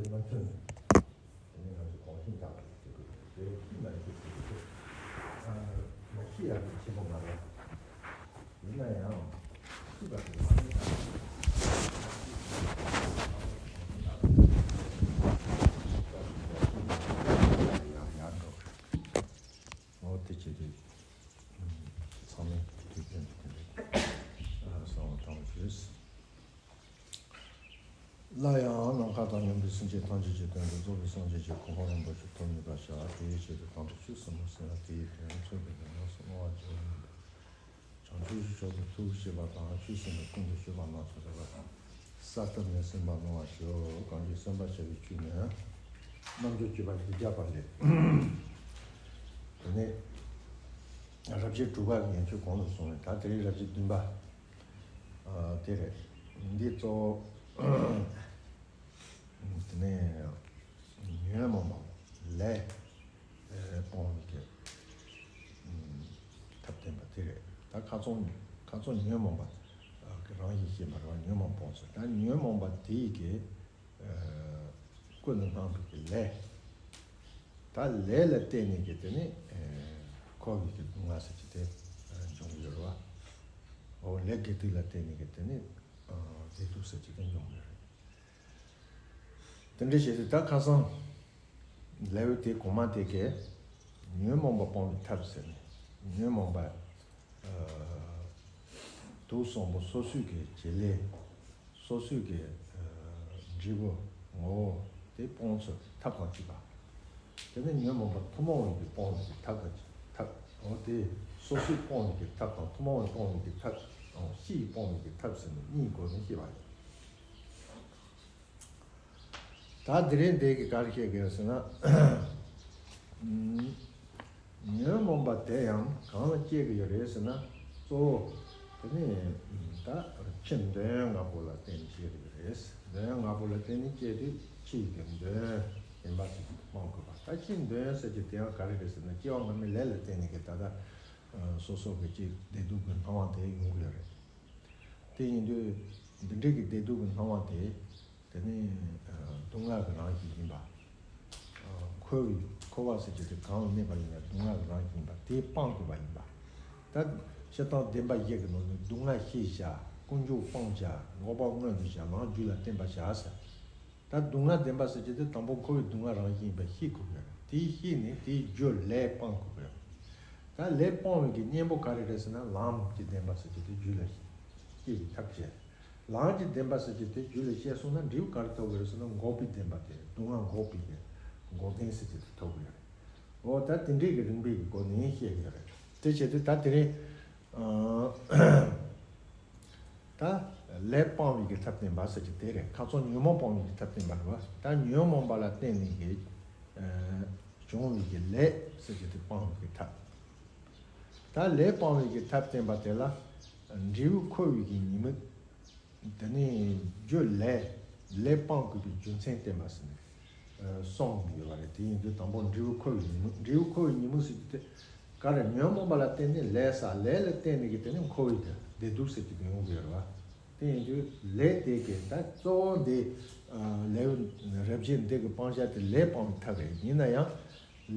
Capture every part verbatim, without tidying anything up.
ལ་མཚོན་ནས། དེ་ནས་ང་ཚོ་གོང་བཞིན་དག་པའི་ཚིག་གི་དེ་ཤིང་ལ་ཡོད་ཚིག་གི་ཨ་ལ་ཤི་ཡག་གི་ཆེན་པོ་མ་རེད། ཡིན་ན་ཡང་ཤི་བ་དེ་མ་ཡིན་ན་ཡང་ཡང་འགྲོ། འོ་དེ་བྱས་ཏེ་ཚང་མས་དུས་རྒྱུན་དུ་དེ་འདྲའི་གསང་བ་དྲང་བ་ཞུས། སླར་ཡང་ནམ་མཁའ་དང་མཉམ་པའི་སེམས་ཅན་ཐམས་ཅད་ཀྱི་དོན་དུ་རྫོགས་པའི་སངས་རྒྱས་ཀྱི་གོ་འཕང་རིན་པོ་ཆེ་ཐོབ་ནུས་པར་བྱ། དེའི་ཆེད་དུ་དམ་པའི་ཆོས་གསུམ་པོ་གསན་ལ། དེའི་དོན་ཡང་ཚོགས་ཀྱི་མདུན་ལ་གསོལ་བ་བརྗོད་ལ། བྱང་ཆུབ་ཀྱི་ཕྱོགས་སུ་ཐུགས་བསྐྱེད་པ་དང་། ཆོས་གསན་པའི་ཀུན་ཏུ་སྤྱོད་པ་སྣ་ཚོགས་རེ་བ་དང་། གསལ་བཏབ་ནས་གསན་པར་གནང་བར་ཞུ། གང་གིས་གསན་པར་བྱ་བའི་ཆོས་ནི། རྣམ་འགྱུར་སྤྱོད་པ་ཞེས་བྱ་བ་ལས། དེ་ནས་རབ་བྱེད་དྲུག་པ་ཡན་ཆོད་གོང་དུ་སོང་བས། ད་དེ་རིང་རབ་བྱེད་བདུན་པ་དེ་རེད། འདི་གཙོ་བོ་དེ་ནས་ཉོན་མོངས་པ་ལས་སྤོང་བའི་གི་ཐབས་བསྟན་པ་དེ་རེད། ད་ཁ་སང་ཁ་སང་ཉོན་མོངས་པ་གི་རང་བཞིན་ཤེས་པ་རེད་བ། ཉོན་མོངས་སྤོང་ཚུལ། ད་ཉོན་མོངས་པ་དེའི་གི་ཀུན་ནས་སྤངས་པའི་གི་ལས། ད་ལས་ལ་བརྟེན་ནས་ཀྱི་དེ་ནི་འཁོར་བའི་གི་སྡུག་བསྔལ་ཟེར་གྱི་དེ་འབྱུང་གི་ཡོད་རེད་བ། འོ་ལས་དགེ་སྡིག་ལ་བརྟེན་ནས་ཀྱི་དེ་ནི་བདེ་སྡུག་ཟེར་གྱི་དེ་འབྱུང་གི་ཡོད་རེད། དེ་འདྲ་བྱས་ཏེ་ད་ཁ་སང་ལེའུ་དེ་གོང་མ་དེ་གས་ཉོན་མོངས་པ་སྤོང་བའི་ཐབས་ཟེར་ནས། ཉོན་མོངས་པ་དུག་གསུམ་པོ་སོ་སོའི་གི་བྱེད་ལས། སོ་སོའི་གི་འབྲས་བུ་ངོ་བོ་དེ་སྤོང་ཚུལ་ཐབས་དང་བཅས་པ། དེ་ནས་ཉོན་མོངས་པ་ཐུན་མོང་བའི་གི་སྤོང་བའི་གི་ཐབས་དང་ཐབས། འོ་དེ་སོ་སོས་སྤོང་བའི་གི་ཐབས་དང་ཐུན་མོང་བའི་སྤོང་བའི་གི་ཐབས་དང་སྤྱིའི་སྤོང་བའི་གི་ཐབས་ཟེར་ནས་གཉིས་སྒོ་ནས་བཤད་པ་ཡིན། ད་དེ་རིང་འདི་གི་ག་རེ་བཤད་ཀྱི་ཡོད་ཟེར་ན། ཉོན་མོངས་པ་དེ་ཡང་གང་ལ་སྐྱེ་གི་ཡོད་རེད་ཟེར་ན། གཙོ་བོ་དེ་ནི་ད་ཕྱི་འདོད་ཡོན་ལྔ་པོ་ལ་བརྟེན་ནས་སྐྱེ་གི་ཡོད་རེད། འདོད་ཡོན་ལྔ་པོ་ལ་བརྟེན་ནས་སྐྱེ་དུས་ཕྱི་ཡི་གི་འདོད་ཡོན་ངན་པ་ཞིག་སྤང་དགོས་པ། ད་ཕྱིའི་འདོད་ཡོན་ཟེར་གྱི་དེ་ཡང་ག་རེ་རེད་ཟེར་ན། སྐྱེ་བ་སྔ་མའི་ལས་ལ་བརྟེན་ནས་གི་ད་ལྟ་སོ་སོ་གི་ཅིག་བདེ་སྡུག་གི་སྣང་བ་དེ་ཡོང་གི་ཡོད་རེད། དེ་ཡིན་དུས་འདི་འདྲའི་གི་བདེ་སྡུག་གི་སྣང་བ་དེ། དེ་ནི་སྡུག་བསྔལ་གྱི་རང་བཞིན་ཡིན་པ། འཁོར་བའི་འཁོར་བ་ཟེར་གྱི་དེ་གང་ལ་གནས་པ་ཡིན་ན་སྡུག་བསྔལ་གྱི་རང་བཞིན་ཡིན་པ་དེ་སྤང་དགོས་པ་ཡིན་པ། ད་སྤྱིར་བཏང་བདེན་པ་བཞི་གི་ནང་ནས་སྡུག་བསྔལ་ཤེས་བྱ། ཀུན་འབྱུང་སྤང་བྱ། འགོག་པ་སྔོན་དུ་བྱ། ལམ་རྒྱུད་ལ་བརྟེན་པར་བྱ་ཟེར། ད་སྡུག་བསྔལ་བདེན་པ་ཟེར་གྱི་དེ་དང་པོ་འཁོར་བའི་སྡུག་བསྔལ་རང་བཞིན་ཡིན་པ་ཤེས་དགོས་ཀྱི་རེད། དེ་ཤེས་ནས་དེའི་རྒྱུ་ལས་སྤང་དགོས་ཀྱི་རེད། ད་ལས་སྤོང་བའི་གི་གཉེན་པོ་ག་རེ་རེད་ཟེར་ན། ལམ་གྱི་བདེན་པ་ཟེར་གྱི་དེ་རྒྱུད་ལ་སྐྱེ་བའི་ཐབས་བྱས། ལམ་གྱི་བདེན་པ་ཟེར་གྱི་དེ་རྒྱུད་ལ་སྐྱེས་སོང་ན་འབྲས་བུ་ག་རེ་ཐོབ་ཀྱི་རེད་ཟེར་ན། འགོག་པའི་བདེན་པ་དེ། སྡུག་བསྔལ་འགོག་པའི་གི་འགོག་བདེན་ཟེར་གྱི་དེ་ཐོབ་ཀྱི་རེད། འོ་ད་དེ་འདྲའི་གི་རིམ་པའི་གི་སྒོ་ནས་བཤད་ཀྱི་རེད། དེ་བྱས་ཏེ་ད་དེ་རིང་ད་ལས་སྤང་བའི་གི་ཐབས་བསྟན་པ་ཟེར་གྱི་དེ་རེད། ཁ་སང་ཉོན་མོངས་སྤང་བའི་གི་ཐབས་བསྟན་པ་རེད་བ། ད་ཉོན་མོངས་པ་ལ་བརྟེན་ནས་གི་བྱུང་བའི་གི་ལས་ཟེར་གྱི་དེ་སྤང་བའི་གི་ཐབས། ད་ལས་སྤང་བའི་གི་ཐབས་བསྟན་པ་དེ་ལ་འབྲས་བུ་འཁོར་བའི་གི་ཉེས་དམིགས། དེ་ནས་རྒྱུ་ལས། ལས་སྤང་དགོས་པའི་རྒྱུ་མཚན་བསྟན་པ་ཟེར་ནས་གསུངས་ཡོད་པ་རེད། དེ་ཡིན་དུས་དང་པོ་འབྲས་བུ་འཁོར་བའི་ཉེས་དམིགས། འབྲས་བུ་འཁོར་བའི་ཉེས་དམིགས་ཟེར་གྱི་དེ་ག་རེ། ཉོན་མོངས་པ་ལ་བརྟེན་ནས་ལས་བསགས། ལས་ལ་བརྟེན་ནས་ཀྱི་དེ་ནས་འཁོར་བའི་བདེ་སྡུག་ཟེར་གྱི་དེ་ཡོང་གི་ཡོད་རེད་བ། དེ་ཡིན་དུས་ལས་དེ་གི་ད་གཙོ་བོ་འདི་ལེའུ་རབ་བྱེད་འདི་གི་སྤང་བྱ་དེ་ལས་སྤང་བའི་ཐབས་རེད། ཡིན་ན་ཡང་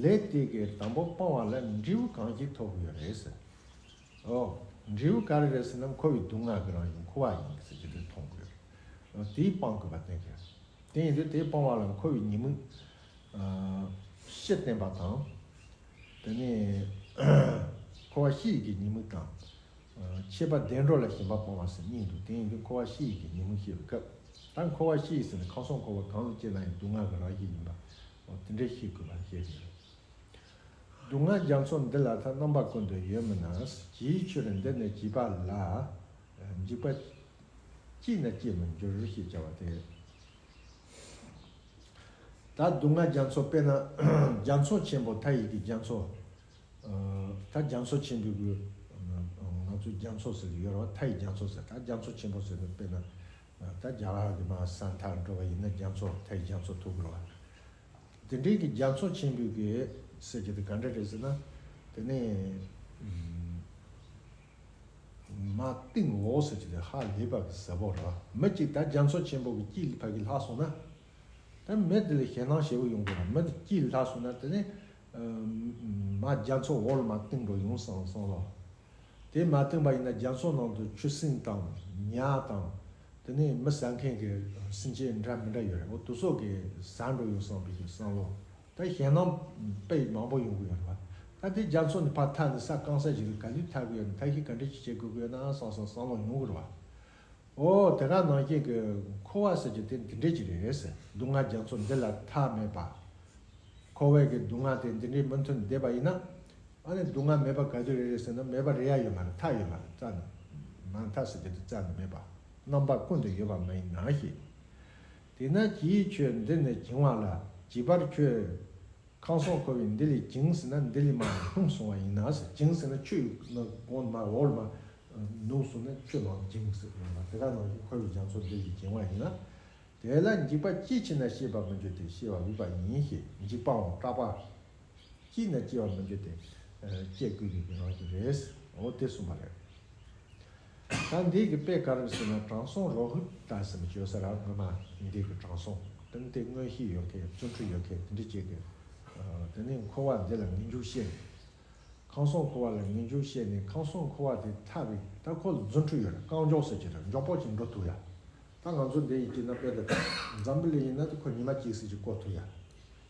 ལས་དེ་གི་དང་པོ་སྤང་བ་ལ་འབྲས་བུ་གང་ཞིག་ཐོབ་ཀྱི་ཡོད་རེད་ཟེར། ཨོ། འབྲས་བུ་ག་རེ་རེད་ཟེར་ན། འཁོར་བའི་སྡུག་བསྔལ་གྱི་རང་བཞིན་འཁོར་བ་ཡིན་ཟེར་གྱི་དེ་མཐོང་དགོས། ཨོ། དེའི་སྤང་དགོས་པ་བསྟན་གྱི། དེ་ཡིན་དུས་དེའི་སྤང་བ་ལ་འཁོར་བའི་ཉེས་དམིགས་ཨ་བཞི་བསྟན་པ་དང་། དེ་ནས་འཁོར་བ་ཤེས་ཀྱི་ཉེས་དམིགས་དང་། ཨ་ཁྱད་པར་བདེ་འགྲོ་ལ་ཞེན་པ་སྤོང་བ་ཟེར་གཉིས་འདུག། དེ་ཡིན་དུས་འཁོར་བ་ཤེས་ཀྱི་ཉེས་དམིགས་བཤད་པའི་སྐབས། ད་འཁོར་བ་ཤེས་ཟེར་ནས་ཁམས་གསུམ་འཁོར་བ་གང་ལ་སྐྱེས་ན་ཡང་སྡུག་བསྔལ་གྱི་རང་བཞིན་ཡིན་པ། ཨོ། དེ་འདྲའི་ཤེས་དགོས་པ་བཤད་ཀྱི་ཡོད། སྡུག་བསྔལ་རྒྱ་མཚོ་འདི་ལ་ཐ། རྣམ་པ་ཀུན་ཏུ་ཡོད་མིན་ན། ཇི་ཡི་ཕྱིར་འདི་ནི་བྱིས་པ་ལ། འཇིགས་པ་ཅིས་ན་སྐྱེ་མི་འགྱུར་ཞེས་བྱ་བ་སྟེ། ད་སྡུག་བསྔལ་རྒྱ་མཚོ། དཔེར་ན་རྒྱ་མཚོ་ཆེན་པོ། མཐའ་ཡི་གི་རྒྱ་མཚོ། ད་རྒྱ་མཚོ་ཆེན་པོའི་གི་ང་ཚོ་རྒྱ་མཚོ་ཟེར་གི་ཡོད་རེད་བ། མཐའ་ཡི་རྒྱ་མཚོ་ཟེར། ད་རྒྱ་མཚོ་ཆེན་པོ་ཟེར་དུས་དཔེར་ན་ད་རྒྱ་གར་གི་མར་ས་མཐར་འགྲོ་བ་ཡིན་ན་རྒྱ་མཚོ། མཐའ་ཡི་རྒྱ་མཚོ་ཐུག་གི་རེད་བ། དེ་འདྲའི་གི་རྒྱ་མཚོ་ཆེན་པོའི་གི་ཟེར་གྱི་དེ་ག་འདྲ་རེད་ཟེར་ན། དེ་ནས་མ་གཏིང་འོག་ཟེར་གྱི་དེ་ཧ་ལས་པ་གི་ཟབ་པོ་རེད་བ། མི་གཅིག་ད་རྒྱ་མཚོ་ཆེན་པོ་གི་དཀྱིལ་ཕ་གི་ལྷག་སོང་ན། ད་མི་དེ་ལ་ཞེད་སྣང་ཞེ་པོ་ཡོང་གི་རེད། མི་དེ་སྐྱིད་ལྷག་སོང་ན་དེ་ནས་མ་རྒྱ་མཚོ་འོག་ལ་མ་བཏིང་འགྲོ་ཡོང་བསམ་བསམ་བློ། དེ་མ་བཏིང་པ་ཡིན་ན་རྒྱ་མཚོ་ནང་དུ་ཆུ་སྲིན་དང་ཉ་དང་དེ་ནས་མི་ཟ་མཁན་གྱི་སེམས་ཅན་འདྲ་མི་འདྲ་ཡོད་རེད། འོ་དེ་ཚོ་གིས་ཟ་འགྲོ་ཡོང་བསམ་པའི་བསམ་བློ། ད་ཞེད་སྣང་དཔེ་མང་པོ་ཡོང་གི་ཡོད་རེད་བ། ད་དེ་རྒྱ་མཚོ་ནས་ཕར་ཐར་ནས་ས་སྐམ་ས་ཞིག་ལ་ག་དུས་ཐར་གི་ཡོད་ན། ཐར་ཤེས་ག་འདྲ་ཞིག་བྱེད་དགོས་ཀྱི་ཡོད་ན་བསམ་བསམ་བསམ་བློ་ཡོང་གི་རེད་བ། ཨོ་དེ་ག་ནང་བཞིན་གྱི་འཁོར་བ་ཟེར་རྒྱུ་དེ་འདི་འདྲས་ཅིག་རེད་ཟེར། སྡུག་བསྔལ་རྒྱ་མཚོ་འདི་ལ་མཐའ་མེད་པ། འཁོར་བའི་གི་སྡུག་བསྔལ་དེ་འདི་འདྲས་མུ་མཐུད་བསྡད་པ་ཡིན་ན། ཨ་ནི་སྡུག་བསྔལ་མེད་པ་ག་དུས་རེད་རེད་ཟེར་ན། མེད་པ་རེད་ཡ་ཡོད་མ་རེད། མཐའ་ཡོད་མ་རེད། རྩ་ནས་མ་མཐའ་ཟེར་རྒྱུ་དེ་རྩ་ནས་མེད་པ། རྣམ་པ་ཀུན་ཏུ་ཡོད་པ་མ་ཡིན་ན་ཞེས། དེས་ན་ཇི་ཡིས་ཁྱོད་འདི་ནས་བྱིང་བ་ལ། བྱིས་པར་ཁྱོད་ཁམས་གསུམ་འཁོར་བའི་འདི་ལས་བྱིང་ཟེར་ན། འདི་ལས་མར་ལྷུང་སོང་བ་ཡིན་ན་ཟེར། བྱིང་ཟེར་ན་ཆུ་ཡི་གོང་མར་འོག་ལ་མར་ནུབ་སོང་ན་ཆུ་ལ་བྱིང་ཟེར་བ། དེ་ག་ནང་བཞིན་འཁོར་བའི་རྒྱ་མཚོ་འདི་ལས་བྱིང་བ་ཡིན་ན། དེ་ལ་འཇིགས་པ་ཅི་མཆིས་ན་ཤེས་པར་མི་འགྱུར་ཏེ། ཤེས་པ་འོས་པ་ཡིན་ཞེས། འཇིགས་པའང་སྐྲག་པ་ཅི་ཡིན་ན་སྐྱེ་བར་མི་འགྱུར་ཏེ། སྐྱེ་དགོས་པའི་རང་བཞིན་རེད། འོ་དེ་གསུངས་པ་རེད། ད་འདི་གི་དཔེ་ག་རེ་ཟེར་ན། དྲང་སྲོང་རོ་ཧུ་ཏ་ཟེར་མི་བྱོས་ས་ར་སྔོན་མ་འདི་གི་དྲང་སྲོང་། དེ་ནི་དེ་མངོན་ཤེས་ཡོད་མཁན། བརྩོན་འགྲུས་ཡོད་མཁན་དེ་འདྲ་ཅིག་གི། དེ་ནི་འཁོར་བ་འདི་ལ་ངེས་འབྱུང་ཤེས་ནས། ཁམས་གསུམ་འཁོར་བ་ལ་ངེས་འབྱུང་ཤེས་ནས་ཁམས་གསུམ་འཁོར་བ་དེ་ཐར་བའི། ད་ཁོ་ལ་རྫུ་འཕྲུལ་ཡོད་རེད། རྐང་མགྱོགས་ཟེར་གྱི་རེད། མགྱོགས་པོ་ཅིག་འགྲོ་ཐུབ་ཡ། ད་ང་ཚོ་འདི་ཡིན་གྱི་ན་དཔེ་དེ་འཛམ་བུ་གླིང་ཡིན་ན་དེ་ཁོ་ཉི་མ་གཅིག་ཙམ་ཅིག་སྐོར་ཐུབ་ཡ།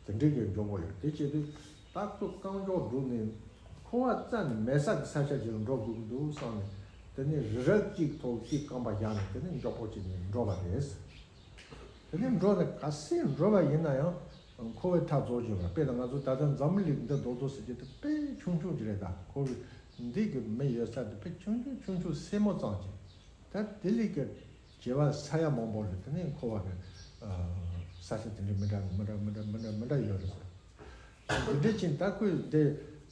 དེ་འདྲའི་གི་མགྱོགས་པོ་ཡོད། དེ་བྱེད་དུས་ད་ཁོ་རྐང་མགྱོགས་བསྒྲུགས་ནས་འཁོར་བ་རྩ་ནས་མེད་ས་གི་ས་ཆ་ཅིག་ལ་འགྲོ་དགོས་ཀྱི་འདུག་བསམ་ནས། དེ་ནས་རི་རབ་གཅིག་ཐོག་གཅིག་རྐང་པ་བཞག་ནས་དེ་ནས་མགྱོགས་པོ་བྱས་ནས་འགྲོ་བ་རེད། དེ་ནས་འགྲོ་ནས་ག་ཚོད་འགྲོ་བ་ཡིན་ན་ཡང་འཁོར་བའི་མཐའ་རྫོགས་ཀྱི་ཡོད་རེད། དཔེར་ན་ང་ཚོ་ད་ལྟ་འཛམ་བུ་གླིང་འདི་རྡོག་རྡོག་ཟེར་རྒྱུ་དེ་དཔེ་ཆུང་ཆུང་ཅིག་རེད། ད་འཁོར་བའི་འདི་གི་མི་ཡོད་ས་དེ་དཔེ་ཆུང་ཆུང་ཆུང་ཆུང་སེན་མོ་ཙམ་ཅིག་ད་དེ་ལས་ཀྱི་བྱེ་བ་ས་ཡ་མང་པོ་རེད། དེ་ནས་འཁོར་བ་གི་ས་ཆ་དེ་འདྲ་མི་འདྲ་མི་འདྲ་མི་འདྲ་མི་འདྲ་མི་འདྲ་ཡོད་རེད་ཟེར། འདི་འདྲ་ཅིག་ད་ཁོས་དེ་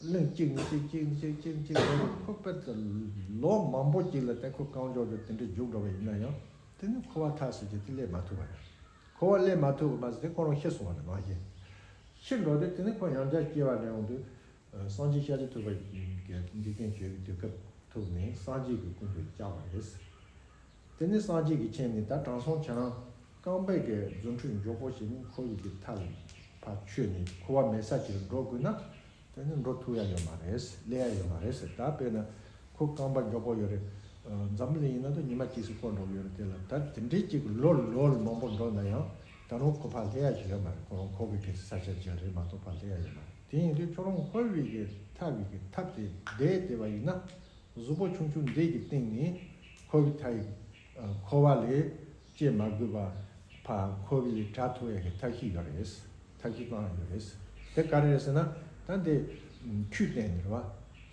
གླིང་གཅིག་ནས་གཅིག་གཅིག་ནས་གཅིག་གཅིག་ནས་གཅིག་ལོ་ཁོ་དཔེ་དེ་ལོ་མང་པོ་གཅིག་ལ་ད་ཁོ་རྐང་མགྱོགས་དེ་དེ་འདྲ་རྒྱུགས་འགྲོ་བ་ཡིན་ན་ཡང་། དེ་ནས་འཁོར་བ་མཐའ་ཟེར་རྒྱུ་དེ་སླེབས་མ་ཐུབ་པ་རེད། འཁོར་བ་སླེབས་མ་ཐུབ་པ་མ་ཟད་དེ་ཁོ་རང་ཤི་སོང་བ་རེད། མ་གཞི་ཤི་འགྲོ་དུས་དེ་ནས་ཁོ་ཡང་བསྐྱར་སྐྱེ་བ་ལེན་འོང་དུས། སངས་རྒྱས་ཤཱཀྱ་ཐུབ་པ་གི་འཇིག་རྟེན་བྱོན་པའི་དུས་སྐབས་ཐུག་ནས་སངས་རྒྱས་ཀྱི་སྐུ་མདུན་བཅར་བ་རེད། དེ་ནས་སངས་རྒྱས་ཀྱིས་མཁྱེན་ནས། ད་དྲང་སྲོང་ཁྱེད་རང་རྐང་པའི་གི་རྫུ་འཕྲུལ་མགྱོགས་པོ་བྱས་ནས་འཁོར་བའི་གི་མཐའ་ལ་ཕར་ཆོད་ནས་འཁོར་བ་མེད་ས་ཅིག་ལ་འགྲོ་དགོས་ན། དེ་ནི་འགྲོ་ཐུབ་ཡ་ཡོད་མ་རེད། སླེབས་ཡ་ཡོད་མ་རེད་ཟེར། ད་དཔེར་ན་ཁོ་རྐང་པ་མགྱོགས་པོ་ཡོད་རེད། འཛམ་བུ་གླིང་ཡིན་ན་ད་ཉི་མ་གཅིག་ཙམ་སྐོར་འགྲོ་གི་ཡོད་རེད། དེ་ལ་ད་དེ་འདྲའི་གཅིག་ལོ་ལོ་ལ་མང་པོ་འགྲོ་ན་ཡང་ད་རུང་ཁོ་ཕར་སླེབས་ཡ་ཞིག་ཡོད་མ་རེད། ཁོ་རང་འཁོར་བའི་གི་ས་ཆ་ཅིག་རེད་མ་གཏོགས་ཕར་སླེབས་ཡ་ཡོད་མ་རེད། དེ་ཡིན་དུས་ཁྱོད་རང་འཁོར་བའི་གི་ཐར་བའི་གི་ཐབས་དེ་བསྡད་བསྡད་པ་ཡིན་ན། གཟུགས་པོ་ཆུང་ཆུང་འདི་གི་སྟེང་ནས་འཁོར་བའི་མཐའ་ཡི་འཁོར་བ་ལས་སྐྱེ་མ་དགོས་པ། ཕར་འཁོར་བའི་ལས་བྲལ་ཐུབ་ཡ་གི་ཐབས་ཤེས་ཡོད་རེད། ཐབས་ཤེས་གང་ཡོད་རེད། དེ་ག་རེ་རེད་ཟེར་ན། ད་འདི་ཆོས་བསྟན་ནི་རེད་བ།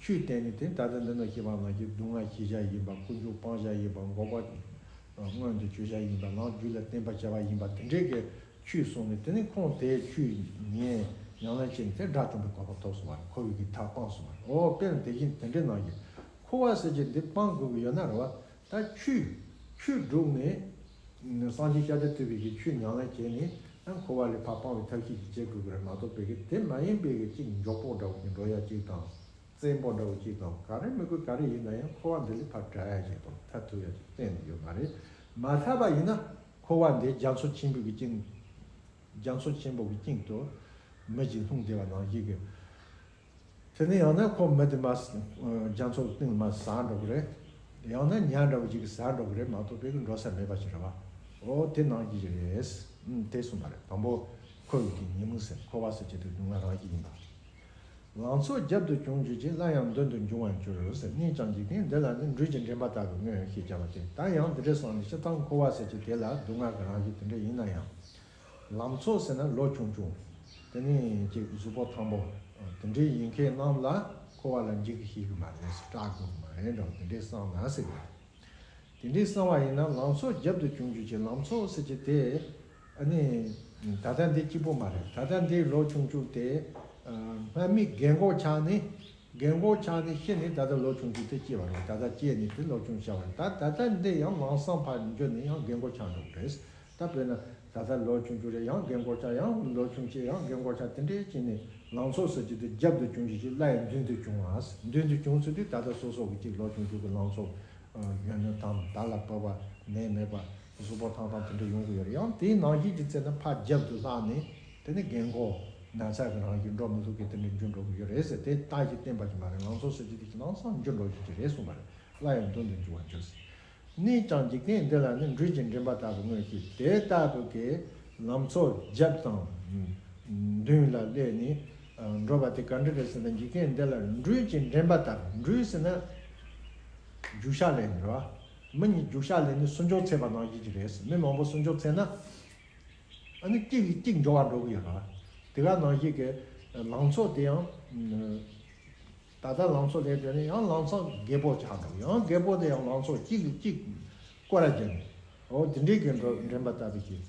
ཆོས་བསྟན་ནི་དེ་ད་ལྟ་འདི་ནང་བཤད་པ་ནང་བཞིན་སྡུག་བསྔལ་ཞི་བྱ་ཡིན་པ། ཀུན་འབྱུང་སྤང་བྱ་ཡིན་པ། འགོག་པ་མངོན་དུ་གྱུར་བྱ་ཡིན་པ། ལམ་རྒྱུད་ལ་བརྟེན་པར་བྱ་བ་ཡིན་པ། དེ་འདྲའི་གི་ཆོས་གསུངས་ནས། དེ་ནས་ཁོང་དེའི་ཆོས་ཉན་ཉམས་ལེན་བྱས་ནས་དེ་དགྲ་བཅོམ་པའི་གོ་འཕང་ཐོབ་སོང་བ་རེད། འཁོར་བའི་གི་མཐའ་སྤངས་སོང་བ་རེད། འོ་དཔེར་ན་དེ་བཞིན་དེ་འདྲའི་ནང་བཞིན་འཁོར་བ་ཟེར་གྱི་འདི་སྤང་དགོས་ཀྱི་ཡོད་ན་རེད་བ། ད་ཆོས་ཆོས་བསྒྲུབས་ནས་སངས་རྒྱས་ཤཱཀྱ་ཐུབ་པའི་གི་ཆོས་ཉམས་ལེན་བྱས་ནས། ཨ་འཁོར་བ་ལས་ཕར་སྤང་བའི་ཐབས་ཤེས་ཅིག་བྱེད་དགོས་ཀྱི་རེད་མ་གཏོགས། དཔེ་གི་དེ་མ་ཡིན་པའི་གི་གཅིག་མགྱོགས་པོ་འདྲ་བོ་ཅིག་འགྲོ་ཡ་གཅིག་དང་། བཙན་པོ་འདྲ་བོ་གཅིག་དང་། ག་རེ་མི་དགོས་ག་རེ་ཡིན་ན་ཡང་འཁོར་བ་འདི་ལས་ཕར་བྲལ་ཡ་གཅིག་དང་ཐར་ཐུབ་ཡ་གཅིག་གཏན་ནས་ཡོད་མ་རེད། མ་ཐར་བ་ཡིན་ན་འཁོར་བ་འདི་རྒྱ་མཚོ་ཆེན་པོའི་གི་སྟེང་། རྒྱ་མཚོ་ཆེན་པོ་གི་སྟེང་དུ་མི་གཅིག་ལྷུང་བསྡད་པ་ནང་བཞིན་གྱི། དེ་ནས་ཡང་ན་ཁོ་མི་དེ་མར་རྒྱ་མཚོ་གི་སྟེང་ལ་མར་ཟག་འགྲོ་གི་རེད། ཡང་ན་ཉ་འདྲ་བོ་ཅིག་གིས་ཟ་འགྲོ་གི་རེད་མ་གཏོགས། དཔེ་གི་འགྲོ་ས་མེད་པ་ཞིག་རེད་བ། འོ་དེ་ནང་བཞིན་རེད། ཨུམ། དེ་གསུངས་པ་རེད། དང་པོ་འཁོར་བའི་གི་ཉེས་དམིགས་ཟེར། འཁོར་བ་ཟེར་གྱི་དེ་སྡུག་བསྔལ་རང་བཞིན་ཡིན་པ། ལང་ཚོ་རྒྱབ་ཏུ་བྱུང་གྱུར་ཅིང་། སླར་ཡང་མདུན་དུ་འབྱུང་བར་འགྱུར་ཟེར། གཉིས་ཀྱང་འཇིག་རྟེན་འདི་ལ་ནི། འགྲོས་ཀྱི་འདྲེན་པ་ལྟ་བུར་མངོན་ཞེས་བྱ་བ་སྟེ། ད་ཡང་འདི་འདྲ་སོང་ནས་སྤྱིར་བཏང་འཁོར་བ་ཟེར་གྱི་དེ་ལ་སྡུག་བསྔལ་གྱི་རང་བཞིན་དེ་འདྲ་ཡིན་ན་ཡང་། ལང་ཚོ་ཟེར་ན་ལོ་ཆུང་ཆུང་། དེ་ནས་ཅིག་གཟུགས་པོ་ཐང་པོ། དེ་འདྲའི་ཡིན་མཁན་རྣམས་ལ་འཁོར་བ་ལ་འཇིགས་ཤེས་ཀྱི་མ་རེད། སྐྲག་དགོས་ཀྱི་མ་རེད་འདྲ་བོ་དེ་འདྲའི་བསམ་ན་ཟེར་གི་རེད། དེ་འདྲའི་བསམ་པ་ཡིན་ན། ལང་ཚོ་རྒྱབ་ཏུ་བྱུང་གྱུར་ཅིང་། ལང་ཚོ་ཟེར་གྱི་དེ་ཨ་ནི་ད་ལྟ་འདི་གཅིག་པོ་མ་རེད། ད་ལྟ་འདི་ལོ་ཆུང་ཆུང་དེ་སྔ་མའི་རྒན་གོག་ཆགས་ནས། རྒན་གོག་ཆགས་ནས་ཤི་ནས་ད་ལྟ་ལོ་ཆུང་ཆུང་དེ་སྐྱེས་པ་རེད། ད་ལྟ་སྐྱེས་ནས་དེ་ལོ་ཆུང་ཆགས་པ་རེད། ད་ད་ལྟ་འདི་ཡང་ལམ་སང་ཕར་འགྱོ་ནས་ཡང་རྒན་གོག་ཆགས་འགྲོ་གི་རེད། ད་དཔེར་ན་ད་ལྟ་ལོ་ཆུང་ཆུང་རེད། ཡང་རྒན་གོག་ཆགས། ཡང་ལོ་ཆུང་སྐྱེས། ཡང་རྒན་གོག་ཆགས། དེ་འདྲའི་བྱས་ནས་ལང་ཚོ་ཟེར་གྱི་དེ་རྒྱབ་ཏུ་བྱུང་གྱུར་ཅིང་། སླར་ཡང་མདུན་དུ་བྱུང་བ། མདུན་དུ་བྱུང་ཟེར་དུས་ད་ལྟ་སོ་སོ་གི་ཅིག་ལོ་ཆུང་ཆུང་གི་ལང་ཚོ། ཨ། གཞོན་ནུ་དང་དར་ལ་བབས་པ། ནད་མེད་པ། གཟུགས་པོ་ཐང་ཐང་དེ་འདྲ་ཡོང་གི་ཡོད་རེད། ཡང་དེའི་ནང་བཞིན་གྱི་ཚེ་ན་ཕར་རྒྱབ་ཏུ་ལྷག་ནས་དེ་ནི་རྒན་གོག་ན་ཚ་གི་རང་བཞིན་འགྲོ་མི་ཐུབ་མཁན་དེ་འདྲ་འགྱུར་འགྲོ་གི་ཡོད་རེད་ཟེར། དེ་རྟགས་ཀྱིས་བསྟན་པ་ཞིག་མ་རེད། ལང་ཚོ་ཟེར་རྒྱུ་དེ་ཁྱེད་རང་སང་འགྱུར་འགྲོ་རྒྱུ་ཅིག་རེད་གསུངས་པ་རེད། སླར་ཡང་མདུན་དུ་འགྱུར་བར་འགྱུར་ཟེར། གནས་ཀྱང་འཇིག་རྟེན་འདི་ལ་ནི། འགྲོས་ཀྱི་འདྲེན་པ་ལྟ་བུ་མངོན་ཞེས། དེ་ལྟ་བུ་གི་ལམ་ཚོགས་རྒྱབ་དང་མདུན་ལ་སླེབས་ནས་འགྲོ་བ་དེ་ག་འདྲ་རེད་ཟེར་ན། འཇིག་རྟེན་འདི་ལ་འགྲོས་ཀྱི་འདྲེན་པ་ལྟ་བུ། འགྲོས་ཟེར་ན་རྒྱུག་ཤར་ལེན་རེད་བ། མི་གཉིས་རྒྱུག་ཤར་ལེན་ནས་སུན་ཕྱོགས་འཚོལ་བ་ནང་བཞིན་གྱི་རེད། མི་མང་པོ་སུན་ཕྱོགས་འཚོལ་ན་ཨ་ནི་གཅིག་གིས་གཅིག་འགྲོ་བ་འགྲོ་གི་ཡོད་རེད་བ། དེ་ག་ནང་བཞིན་གྱི་ལང་ཚོ་དེ་ཡང་། ད་ལྟ་ལང་ཚོ་ལས་དོན་ནི་ཡང་ལམ་སང་རྒད་པོ་ཆགས་འགྲོ། ཡང་རྒད་པོ་དེ་ཡང་ལང་ཚོ་གཅིག་གིས་གཅིག་སྐོར་ར་བརྒྱབ་ནས། འོ་དེ་འདྲའི་གི་འགྲོ་འདྲེན་པ་ལྟ་བུ་ཞིག་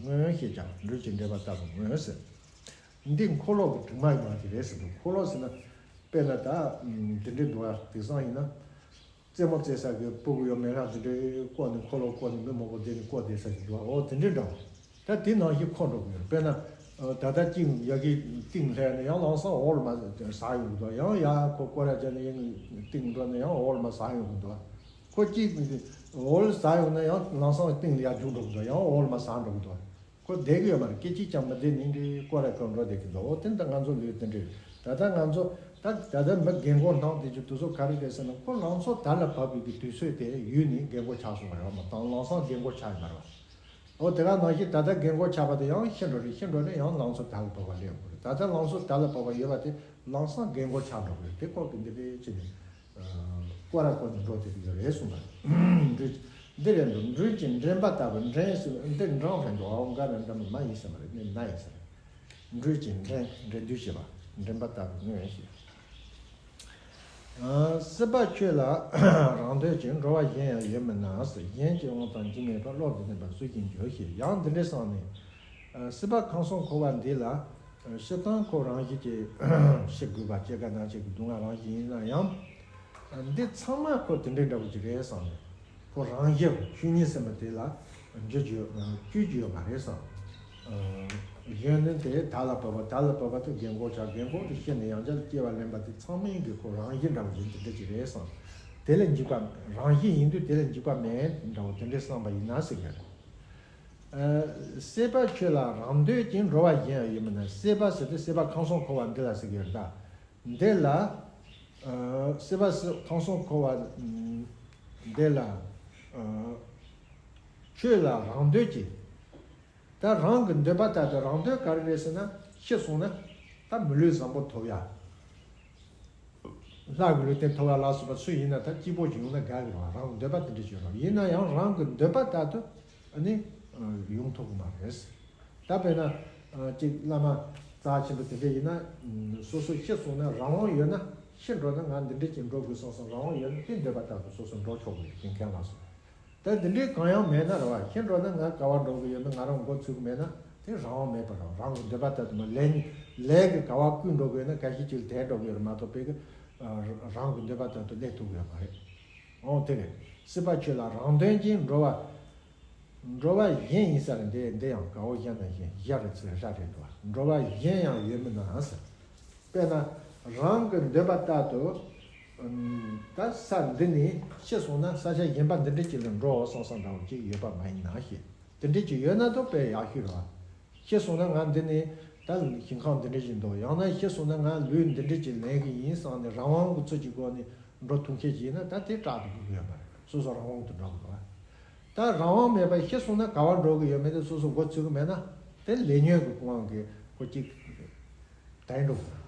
མངོན་ཞེས་ཀྱང་འགྲོས་ཀྱི་འདྲེན་པ་ལྟ་བུ་མངོན་ཟེར། འདི་འཁོར་ལོ་གི་གྲིབ་མ་ཡིན་པ་ཅིག་རེད་ཟེར་འདུག་འཁོར་ལོ་ཟེར་ན་དཔེར་ན་ད་འདི་འདྲའི་འདུག་བ། དེང་སང་ཡིན་ན་རྩེད་མོ་རྩེ་ས་གི་སྤུ་གུ་ཡོད་མེད་ལ་འདི་འདྲའི་བསྐོར་ནས་འཁོར་ལོ་བསྐོར་ནས་མི་མང་པོ་བསྡད་ནས་བསྐོར་བསྡད་ས་ཞིག་འདུག་བ། འོ་དེ་འདྲའི་འདྲ་བ། ད་དེ་ནང་བཞིན་འཁོར་འགྲོ་གི་ཡོད། དཔེར་ན་ད་ལྟ་གཅིག་ཡ་གི་གཏིང་སླེབས་ནས་ཡང་ལམ་སང་འོག་ལ་མར་ཟག་ཡོང་གི་འདུག་ཡང་ཡ་ཁོ་སྐོར་ར་བརྒྱབ་ནས་ཡང་གཏིང་འགྲོ་ནས་ཡང་འོག་ལ་མར་ཟག་ཡོང་གི་འདུག་ཁོ་གཅིག་འོག་ལ་ཟག་ཡོང་ན་ཡང་ལམ་སང་གཏིང་ལ་ཡར་རྒྱུག་འགྲོ་གི་འདུག་ཡང་འོག་ལ་མར་ཟག་འགྲོ་གི་འདུག་ཁོ་བསྡད་ཀྱི་ཡོད་མ་རེད། སྐད་ཅིག་ཀྱང་མི་བསྡད་ནས་འདི་སྐོར་ར་སྐོར་འགྲོ་བསྡད་ཀྱི་འདུག་འོ་དེ་འདྲ་ང་ཚོ་ལུས་དེ་འདྲ་རེད། ད་ལྟ་ང་ཚོ་ད་ད་ལྟ་མི་རྒན་གོག་སྣང་དེ་ཚོ་དུས་ཚོད་ག་རེ་རེད་ཟེར་ན། ཁོ་ལང་ཚོ་དར་ལ་བབས་པའི་གི་དུས་ཚོད་དེ་ཡུལ་ནས་རྒན་གོག་ཆགས་སོང་བ་རེད་བ། མ་དང་ལམ་སང་རྒན་གོག་ཆགས་ཡོད་མ་རེད་བ། འོ་དེ་ག་ནང་བཞིན་ད་ལྟ་རྒན་གོག་ཆགས་པ་དེ་ཡང་ཤི་འགྲོ་རེད། ཤི་འགྲོ་ནས་ཡང་ལང་ཚོ་དར་ལ་བབས་པ་སླེབས་ཡོང་གི་རེད། ད་ལྟ་ལང་ཚོ་དར་ལ་བབས་པ་ཡོད་པ་དེ་ལམ་སང་རྒན་གོག་ཆགས་འགྲོ་གི་རེད། དེ་ཁོ་གི་འདི་འདྲའི་ཆེད་ནས་སྐོར་ར་སྐོར་ནས་འགྲོ་བསྡད་ཀྱི་ཡོད་རེད་གསུངས་པ་རེད། འདི་རེད་འདུག་འགྲོས་ཀྱི་འདྲེན་པ་ལྟ་བུ། འདྲེན་ཟེར་འདི་འབྲང་རེད་འདུག་འོ་འགའ་རེ་འདྲ་མ་མ་ཡིན་ཟེར་བ་རེད། ནི་ན་ཡིན་ཟེར། འགྲོས་ཀྱི་འདྲེན་འདྲེན་དུས་བྱེད་པ། འདྲེན་པ་ལྟ་བུ་མངོན་ཞེས། སྲིད་པ་ཁྱོད་ལ་རང་འདོད་ཀྱི། འགྲོ་བ་གཞན་ཡང་ཡོད་མིན་ན། གཞན་གྱི་དབང་དང་འཇིགས་མེད་པར། བློ་དང་ལྡན་པ་སུ་ཞིག་འགྱུར་ཞེས། ཡང་འདི་འདྲའི་བསམ་ནས། སྲིད་པ་ཁམས་གསུམ་འཁོར་བ་འདི་ལ། སྤྱིར་བཏང་ཁོ་རང་བཞིན་གྱི་ཤི་དགོས་པ་སྐྱེ་རྒ་ན་འཆི་གི་སྡུག་བསྔལ་རང་བཞིན་ཡིན་ན་ཡང་། འདི་ཚང་མ་ཁོ་དེ་འདྲའི་འདྲ་བོ་ཅིག་རེད་བསམ་ནས། ཁོ་རང་བཞིན་ཆོས་ཉིད་ཟེར་མི་དེ་ལ་འགྱུར་གྱི་ཡོད་བཅོས་ཀྱི་ཡོད་མ་རེད་བསམ། གཞོན་ནུ་དེ་དར་ལ་བབས་པ། དར་ལ་བབས་པ་དེ་རྒན་གོག་ཆགས། རྒན་གོག་དེ་ཤི་ནས་ཡང་བསྐྱར་སྐྱེ་བ་ལེན་པ་དེ་ཚང་མ་གི་ཁོ་རང་བཞིན་འདྲ་བོ་ཅིག་དེ་འདྲ་ཅིག་རེད་བསམ། དེ་ལས་འཇིགས་པ་རང་བཞིན་ཡིན་དུས་དེ་ལས་འཇིགས་པ་མེད་འདྲ་བོ་དེ་འདྲའི་བསམ་པ་ཡིན་ན་ཟེར་གི་རེད། སྲིད་པ་ཁྱོད་ལ་རང་འདོད་ཀྱི། འགྲོ་བ་གཞན་ཡང་ཡོད་མིན་ན། སྲིད་པ་ཟེར་དུས་སྲིད་པ་ཁམས་གསུམ་འཁོར་བ་འདི་ལ་ཟེར་གྱི་ཡོད་ད། འདི་ལ། སྲིད་པ་ཁམས་གསུམ་འཁོར་བ་འདི་ལ། ཁྱོད་ལ་རང་འདོད་ཀྱི། ད་རང་གི་འདོད་པ་ལྟར་དུ། རང་འདོད་ག་རེ་རེད་ཟེར་ན། ཤི་སོང་ན་ད་མི་ལུས་བཟང་པོ་ཐོབ་ཡ། ལྷ་གི་ལུས་རྟེན་ཐོབ་ཡ་ལ་སོགས་པ་སུ་ཡིན་ན་ད་སྐྱིད་པོ་ཞིག་ཡོང་ན་དགའ་གི་རེད་བ། རང་གི་འདོད་པ་དེ་འདྲ་ཞིག་ཡོད་རེད། ཡིན་ན་ཡང་རང་གི་འདོད་པ་ལྟར་དུ་ཨ་ནི་ཡོང་ཐུབ་གི་མ་རེད། ད་དཔེར་ན་གཅིག་བླ་མ་རྩ་ཆེན་པོ་དེ་འདྲ་ཡིན་ན། སོ་སོ་ཤི་སོང་ན་རང་དབང་ཡོད་ན། ཤི་འགྲོ་ན་ང་འདི་འདྲ་ཅིག་འགྲོ་དགོས་བསམ་སོང་རང་དབང་ཡོད་ན་དེ་འདོད་པ་ལྟར་དུ་སོ་སོ་འགྲོ་ཆོག་གི་ཡོད། དེ་མཁན་ལ་སོགས། ད་འདི་འདྲའི་གང་ཡང་མེད་ན་རེད་བ། ཤི་འགྲོ་ན་ང་ག་བ་འགྲོ་གི་ཡོད་མེད་ང་རང་མགོ་ཚོས་གི་མེད་ན་དེ་རང་དབང་མེད་པ་རེད། རང་གི་འདོད་པ་ལྟར་དུ་མ་ལས་ལས་ཀྱི་ག་བ་བསྐུལ་འགྲོ་གི་ཡོད་ན་ག་ཤེད་ཅིག་དེད་འགྲོ་གི་ཡོད་རེད་མ་གཏོགས་པའི་གི་རང་གི་འདོད་པ་ལྟར་དུ་སླེབས་ཐུབ་ཀྱི་ཡོད་མ་རེད། འོང་དེ་རེད། སྲིད་པ་ཁྱོད་ལ་རང་དོན་གྱིས། འགྲོ་བ་འགྲོ་བ་གཞན་ཡིན་ས་རེད། འདི་འདི་ཡང་ག་བོ་གཞན་དང་གཞན་གཞན་རེད་ཚེ་ར་རེད་འདུག་འགྲོ་བ་གཞན་ཡང་ཡོད་མིན་ན་ཟེར། དཔེར་ན་རང་གི་འདོད་པ་ལྟར་དུ་ད་ས་འདི་ནས་ཤི་སོང་ན་ས་ཆ་གཞན་པ་འདི་འདྲ་ཅིག་ལ་འགྲོ་བསམ་བསམ་འདྲ་བོ་ཅིག་ཡོད་པ་མ་ཡིན་ན་ཞེས། འདི་འདྲ་ཅིག་ཡོད་ན་ཐོབ་པའི་ཡག་ཤོས་རེད་བ། ཤི་སོང་ན་ང་འདི་ནས་ད་ཞིང་ཁམས་འདི་འདྲ་ཅིག་འདུག་ཡང་ན་ཤི་སོང་ན་ང་ལུས་འདི་འདྲ་ཅིག་ལེན་གི་ཡིན་བསམ་ནས་རང་དབང་གི་ཚུལ་གྱི་སྒོ་ནས་འགྲོ་ཐུབ་མཁན་ཅིག་ཡིན་ན་ད་དེ་སྐྲག་ཐུབ་ཀྱི་ཡོད་མ་རེད། སོ་སོ་རང་དབང་དུ་འགྲོ་དགོས་རེད་བ། ད་རང་དབང་མེད་པར་ཤི་སོང་ན་ག་བར་འགྲོ་གི་ཡོད་མེད་དེ་སོ་སོ་མགོ་ཚོས་གི་མེད་ན་དེ་ལས་ཉོན་གྱི་དབང་གིས་ཁོ་གཅིག་དེད་འགྲོ་གི་རེད།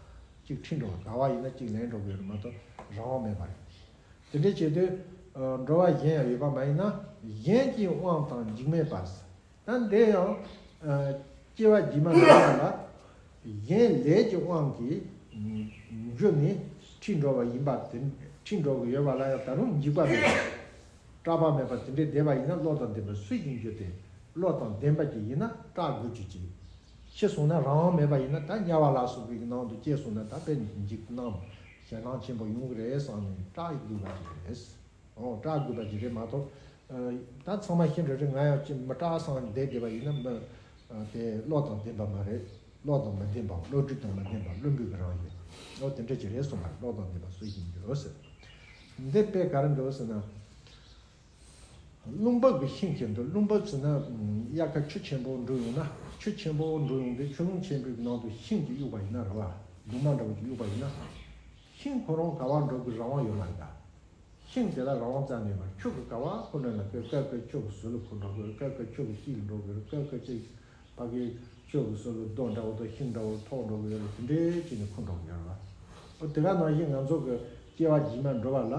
གཅིག་ཁྲིད་འགྲོ་གི་རེད། ག་བ་ཡིན་ན་གཅིག་ལེན་འགྲོ་གི་ཡོད་རེད་མ་གཏོགས་རང་དབང་མེད་པ་རེད། དེ་འདྲའི་བྱེད་དུས་འགྲོ་བ་གཞན་ཡང་ཡོད་པ་མ་ཡིན་ན། གཞན་གྱི་དབང་དང་འཇིགས་མེད་པ། ད་འདི་ཡང་སྐྱེ་བ་རྗེས་མ་མེད་པ་ལ་གཞན་ལས་ཀྱི་དབང་གིས་འགྱུར་ནས་ཁྲིད་འགྲོ་བ་ཡིན་པ་དེ། ཁྲིད་འགྲོ་གི་ཡོད་པ་ལ་ཡང་ད་རུང་འཇིགས་པ་མེད་པ། སྐྲག་པ་མེད་པ་དེ་འདྲའི་བསྡད་པ་ཡིན་ན་བློ་དང་ལྡན་པ་སུ་ཞིག་འགྱུར་ཏེ། བློ་དང་ལྡན་པ་ཅིག་ཡིན་ན་སྐྲག་དགོས་རྒྱུ་ཅིག་ཤི་སོང་ན་རང་དབང་མེད་པ་ཡིན་ན་ད་དམྱལ་བ་ལ་སོགས་པའི་ནང་དུ་སྐྱེས་སོང་ན་ད་དཔེ་འཇིགས་སྣང་ཞེད་སྣང་ཆེན་པོ་ཡོང་གི་རེད་བསམ་ནས་སྐྲག་དགོས་པ་ཅིག་རེད། འོ་སྐྲག་དགོས་པ་ཅིག་རེད་མ་གཏོགས། ད་ཚང་མ་ཤི་འགྲོ་རེད། ང་ཡང་ཅི་མི་སྐྲག་བསམ་བསྡད་བསྡད་པ་ཡིན་ན་མི་དེ་བློ་དང་ལྡན་པ་མ་རེད། བློ་དང་མི་ལྡན་པ། བློ་གྲོས་དང་མི་ལྡན་པ། བླུན་པོའི་གི་རང་བཞིན། འོ་དེ་འདྲ་ཅིག་རེད་གསུངས་པ་རེད། བློ་དང་ལྡན་པ་སུ་ཞིག་འགྱུར་ཟེར། འདི་དཔེ་ག་རེ་འདུག་ཟེར་ན། རླུང་བབས་ཀྱི་ཤིང་ཁྱེར་འདུག་རླུང་བབས་ཟེར་ན་དབྱར་ཁ་ཆུ་ཆེན་པོ་འགྲོ་ཡོང་ན། ཆུ་ཆེན་པོ་འགྲོ་ཡོང་དུས་ཆུ་རླུང་ཆེན་པོའི་ནང་དུ་ཤིང་ཅིག་གཡུགས་པ་ཡིན་ན་རེད་བ། རྡུང་མ་འདྲ་བོ་ཅིག་གཡུགས་པ་ཡིན་ན། ཤིང་ཁོ་རང་ག་བར་འགྲོ་དགོས་རང་དབང་ཡོད་མ་རེད་ད། ཤིང་དེ་ལ་རང་དབང་རྩ་ནས་མེད་པར་ཆུ་གི་ག་བ་ཁོ་འགྲོ་ན་སྐད་སྐད་ཆུ་གི་ཟུར་ལ་ཁོ་འགྲོ་དགོས། སྐད་སྐད་ཆུ་གི་དཀྱིལ་ལ་འགྲོ་དགོས། སྐད་སྐད་ཅིག་ཕ་གི་ཆུ་གི་ཟུར་ལ་རྡོ་འདྲ་བོ་དང་ཤིང་འདྲ་བོ་ཐོགས་འགྲོ་གི་ཡོད་རེད། དེ་འདྲའི་ཅིག་ནས་ཁོ་འགྲོ་གི་ཡོད་རེད་བ། ཨོ་དེ་ག་ནང་བཞིན་ང་ཚོ་གི་སྐྱེ་བ་རྗེས་མ་འགྲོ་བ་ལ་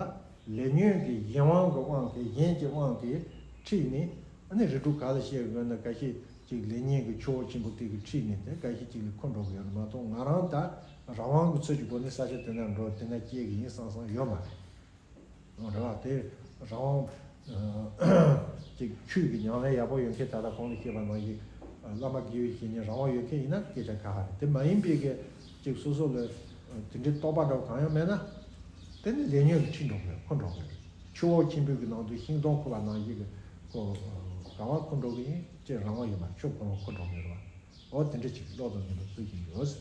ལས་ཉོན་གྱི་གཞན་དབང་གི་དབང་གིས་གཞན་གྱི་དབང་གིས་ཁྲིད་ནས། ཨ་ནི་རིགས་དྲུག་ག་ལ་བཤད་དགོས་ན་འགའ་ཤས་ཅིག་ལས་ཉོན་གྱི་ཆུ་བོ་ཆེན་པོ་དེ་གིས་ཁྲིད་ནས་དེ་འགའ་ཤས་ཅིག་ལ་ཁོ་འགྲོ་གི་ཡོད་རེད་མ་གཏོགས། ང་རང་ད་རང་དབང་གི་ཚུལ་གྱི་སྒོ་ནས་ས་ཆ་དེ་ན་འགྲོ་དེ་ན་སྐྱེ་གི་ཡིན་བསམ་བསམ་ཡོད་མ་རེད། རེད་བ། དེ་རང་དབང་ཅིག་ཆོས་ཀྱི་ཉམས་ལེན་ཡག་པོ་ཡོད་མཁན་ད་ལྟ་གོང་ལ་བཤད་པ་ནང་བཞིན་བླ་མ་དགེ་བའི་བཤེས་གཉེན་རང་དབང་ཡོད་མཁན་ཡིན་ན་སྐད་ཆ་ཁ་ཁ་རེད། དེ་མ་ཡིན་པའི་གི་ཅིག་སོ་སོ་ལ་དེ་འདྲའི་རྟོག་པ་འདྲ་བོ་གང་ཡང་མེད་ན། དེ་ནི་ལས་ཉོན་གྱིས་ཁྲིད་འགྲོ་དགོས། ཁོ་འགྲོ་དགོས། ཆུ་བོ་ཆེན་པོའི་གི་ནང་དུ་ཤིང་སྡོང་ཁུ་བ་ནང་བཞིན་གི་ཁོ་ག་བ་ཁོ་འགྲོ་གི་ཡིན། ཅེས་རང་དབང་ཡོད་མ་ཆུ་ཁོ་རང་ཁོ་འགྲོ་དགོས་རེད་བ། འོ་དེ་འདྲ་ཅིག་བློ་དང་ལྡན་པ་ཚུལ་གྱིས་འགྱུར།